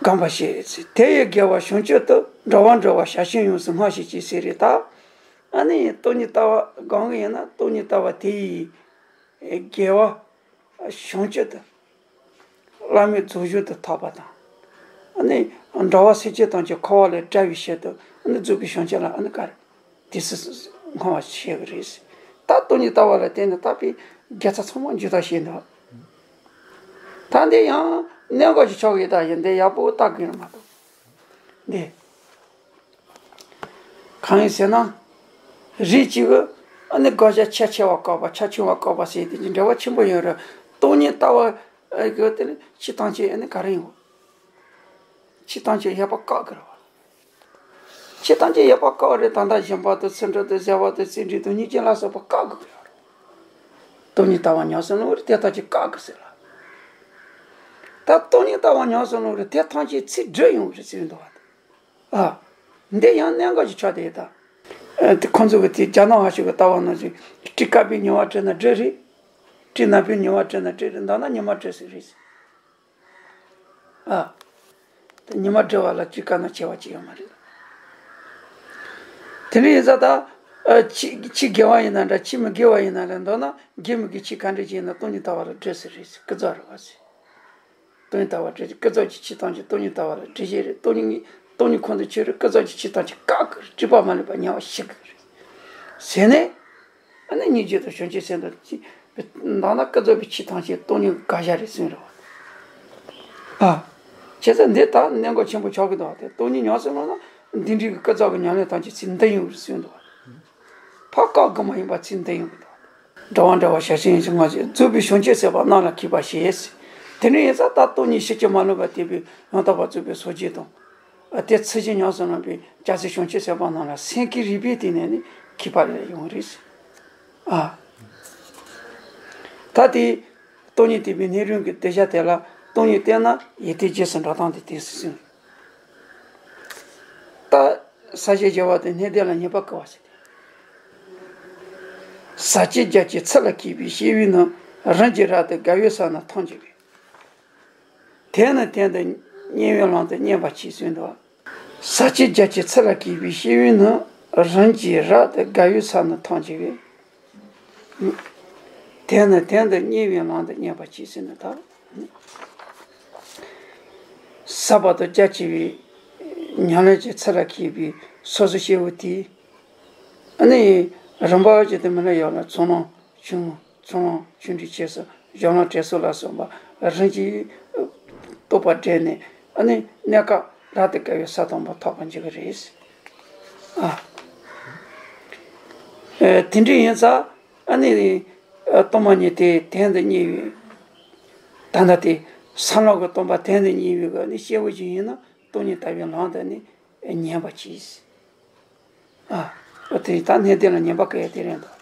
སྒོམ་པར་བྱེད་ཟེར། དེ་ཡི་དགེ་བ་བྱང་ཆུབ་ཏུ། འགྲོ་བ་འགྲོ་བ་ཞག་བཞིན་ཡོངས་སུ་བསྔོ་ཞིང་གཅེས་ཟེར་རེད་ད། ཨ་ནི་སྟོང་ཉིད་ལྟ་བ་སྒོམ་གི་ཡིན་ན་སྟོང་ཉིད་ལྟ་བ་དེ་ཡི་དགེ་བ་བྱང་ཆུབ་ཏུ། བླ་མའི་རྫོགས་བྱང་དུ་ཐོབ་པ་དང་། ཨ་ནི་འགྲོ་བ་སེམས་ཅན་ཐམས་ཅད་འཁོར་བ་ལས་བསྒྲལ་བའི་ཕྱིར་དུ་ཨ་ནི་རྫོགས་པའི་བྱང་ཆུབ་ལ་ཨ་ནི་ག་རེ། དེ་སྲིད་སྔོན་བ་བྱེད་ཀྱི་རེད། ད་སྟོང་ཉིད་ལྟ་བ་ལ་བརྟེན་ནས་བཏགས་པའི་དགེ་རྩ་ཚང་མ་འཇུག་ལྡོག་བྱས་འདུག་ད་འདི་ཡང་གནད་འགག་ཅིག་ཆགས་ཀྱི་ད་ཡིན་འདི་ཡག་པོ་བལྟ་དགོས་ན་མ་གཏོགས། འདི། གང་ཡིན་ཟེར་ན། རིགས་གཅིག་གི་ཨ་ནི་དགག་བྱ་ཆ་ཆེ་བ་བཀག་པ་ཆ་ཆུང་བ་བཀག་པ་ཟེར་དེ་གི་འབྲེལ་བ་ཆེན་པོ་ཡོད་རེད། སྟོང་ཉིད་ལྟ་བ་གི་དེ་ནི་ཕྱི་ཐམས་ཅད་ཨ་ནི་ག་རེ་ཡིན། ཕྱི་ཐམས་ཅད་ཡོད་པ་བཀག་གི་རེད་བ། ཕྱི་ཐམས་ཅད་ཡོད་པ་བཀག་རེད། ད་ལྟ་སྦྱིན་པ་དང་ཚུལ་ཁྲིམས་དང་བཟོད་པ་དང་བརྩོན་འགྲུས་དང་སྙིང་རྗེ་ལ་སོགས་པ་བཀག་དགོས་ཀྱི་ཡོད་རེད། སྟོང་ཉིད་ལྟ་བ་ཉམས་སུ་ལེན་རེད་དེ་ཐམས་ཅད་བཀག་དགོས་ཟེར་ལ། ད་སྟོང་ཉིད་ལྟ་བ་ཉམས་སུ་ལེན་རེད་དེ་ཐམས་ཅད་ཚིག་སྒྲུབ་ཡོང་རེད་ཟེར་འདུག་བ། ཨ། འདི་ཡང་གནད་འགག་ཅིག་ཆགས་བསྡད་ཡོད་ད། ཨ། དེ་ཁོང་ཚོ་གི་དེ་རྒྱ་ནག་ཧ་ཤོད་གི་ལྟ་བ་ནང་བཞིན་སྤྲི་དཀར་པོའི་ཉི་མ་བྲིས་ན་འགྲིག་རེད། སྤྲི་ནག་པོའི་ཉི་མ་བྲིས་ན་འགྲིག་རེད་མདོར་ན་ཉི་མ་བྲིས་ཟེར་རེད། ཨ། དེ་ཉི་མ་བྲིས་པ་ལ་སྤྲི་དཀར་ནག་ཁྱད་པར་ཅིག་ཡོད་མ་རེད། དེ་འདྲ་ཡིན་ཙང་ད། ཨ། ཕྱི་ཕྱི་དགེ་བ་ཡིན་ན་འདྲ་ཕྱི་མི་དགེ་བ་ཡིན་ན་འདྲ་མདོར་ན་དགེ་མི་དགེ་ཕྱི་ག་འདྲ་ཅིག་ཡིན་ན་སྟོང་ཉིད་ལྟ་བ་ལ་འགྲིག་ཟེར་རེད་ཟེར་ཀུན་རྫོབ་རེད་བ་ཟེར། སྟོང་ཉིད་ལྟ་བ་འགྲིག་ཀུན་རྫོབ་ཀྱི་ཕྱི་ཐམས་ཅད་སྟོང་ཉིད་ལྟ་བ་ལ་འགྲིག་བྱེད་རེད། སྟོང་ཉིད་སྟོང་ཉིད་ཁོང་དུ་ཆུད་རེད། ཀུན་རྫོབ་ཀྱི་ཕྱི་ཐམས་ཅད་བཀག་གི་རེད། སྒྲིབ་པ་མ་ལུས་པ་ཉམས་པ་ཞིག་གི་རེད། ཟེར་ནས། ཨ་ནི་སྙིང་རྗེ་དང་བྱང་ཆུབ་སེམས་དང་ཅི། མདོར་ན་ཀུན་རྫོབ་པའི་ཕྱི་ཐམས་ཅད་སྟོང་ཉིད་དགག་བྱ་རེད་གསུངས་རེད་བ། ཨ། བྱས་ཙང་འདི་ད་གནད་འགག་ཆེན་པོ་ཆགས་ཀྱི་འདུག་བ། དེ་སྟོང་ཉིད་ཉམས་སུ་བླངས་ན་འདི་འདྲའི་གི་ཀུན་རྫོབ་ཀྱི་ཉམས་ལེན་ཐམས་ཅད་ཚིག་འདི་ཡོང་གི་རེད་གསུངས་འདུག་བ། ཕར་བཀག་གི་མ་ཡིན་པ་ཚིག་འདི་ཡོང་གི་འདུག་བ། འགྲོ་བ་འདྲ་བ་ཞར་ཕྱིན་ཡིན་ཞིང་མ་བྱས་རྫོགས་པའི་བྱང་ཆུབ་སེམས་དཔའ་རྣམས་ལ་མཁས་པ་ཞེས། དེ་འདྲ་ཡིན་ཙང་ད་སྟོང་ཉིད་ཕྱིན་ཅི་མ་ལོག་པར་དད་པའི་ཡང་དག་པར་རྫོགས་པའི་སངས་རྒྱས་དང་། དེ་ཚུལ་བཞིན་ཉམས་སུ་བླངས་པའི་སྐྱ་སེར་བྱང་ཆུབ་སེམས་དཔའ་རྣམས་ལ་སེམས་བསྐྱེད་རིགས་པའི་སྟེང་ནས་ནི་མཁས་པ་ལས་ཡོང་རེད། ཨ། ད་དེ་སྟོང་ཉིད་དད་པའི་སྣོད་རུང་གི་གདུལ་བྱ་དེ་ལ་སྟོང་ཉིད་བསྟན་ན་ཡིད་བརྟན་རྗེས་སུ་འགྲོ་སྟངས་དེ་དེ་སྲིད་ཟིན། ད་ཟག་བཅས་བྱ་བ་དང་སྣོད་ལྡན་ལ་ཉེས་པ་བསྐུལ་བ་ཟེར་ཏེ། ཟག་བཅས་རྒྱ་ཆེ་ཚུལ་ལ་མཁས་པའི་སྐྱེ་བོའི་ནང་། རིམ་གྱིས་རབ་ཏུ་དགའ་བའི་ས་རྣམས་མཐོང་བྱེད་པས། དེང་ནས་དེང་དུ་དམྱལ་བའི་ལམ་དུ་བསྙེན་པར་གྱིས་གསུངས་འདུག་ཟག་བཅས་རྒྱ་ཆེ་ཚུལ་ལ་མཁས་པའི་སྐྱེ་བོའི་ནང་། རིམ་གྱིས་རབ་ཏུ་དགའ་བའི་ས་རྣམས་མཐོང་བྱེད་པས། དེང་ནས་དེང་དུ་དམྱལ་བའི་ལམ་དུ་བསྙེན་པར་གྱིས་ཟེར་ནས་ད། ཟབ་པ་དང་རྒྱ་ཆེ་བའི་ཉམས་ལེན་གྱི་ཚུལ་ལ་མཁས་པའི་སོ་སོ་སྐྱེ་བོ་དེས། ཨ་ནི་རིམ་པ་བཞིན་དུ་མི་ལ་ཡོད་ལ་ཚོགས་ལམ་ཆུང་ངུ་ཚོགས་ལམ་ཆུང་འབྲིང་ཆེ་སུ་སྦྱོར་ལམ་བྲེལ་སོང་ལ་སོགས་པ་རིམ་གྱིས་རྟོགས་པ་འདྲེས་ནས་ཨ་ནི་གནས་སྐབས་རབ་ཏུ་དགའ་བའི་ས་དང་པོ་ཐོབ་པར་འགྱུར་གྱི་རེད། ཨ། ཨེ། དེ་འདྲ་ཡིན་ཙང་ཨ་ནི་ཨ། སྟོང་པ་ཉིད་དེ་དོན་དུ་གཉེར་བའི། ད་ལྟ་དེ་བསམ་བློ་གི་སྟོང་པ་དོན་དུ་གཉེར་བའི་གི་ནི་སྐྱེ་བོ་ཞིག་ཡིན་ན་སྟོང་ཉིད་ལྟ་བའི་ལམ་དུ་ནི་ཉན་པ་གྱིས། ཨ། ཨ། དེ་ད་གནས་དེ་ལ་ཉན་པ་ག་ཡ་དེ་རེད་འདུག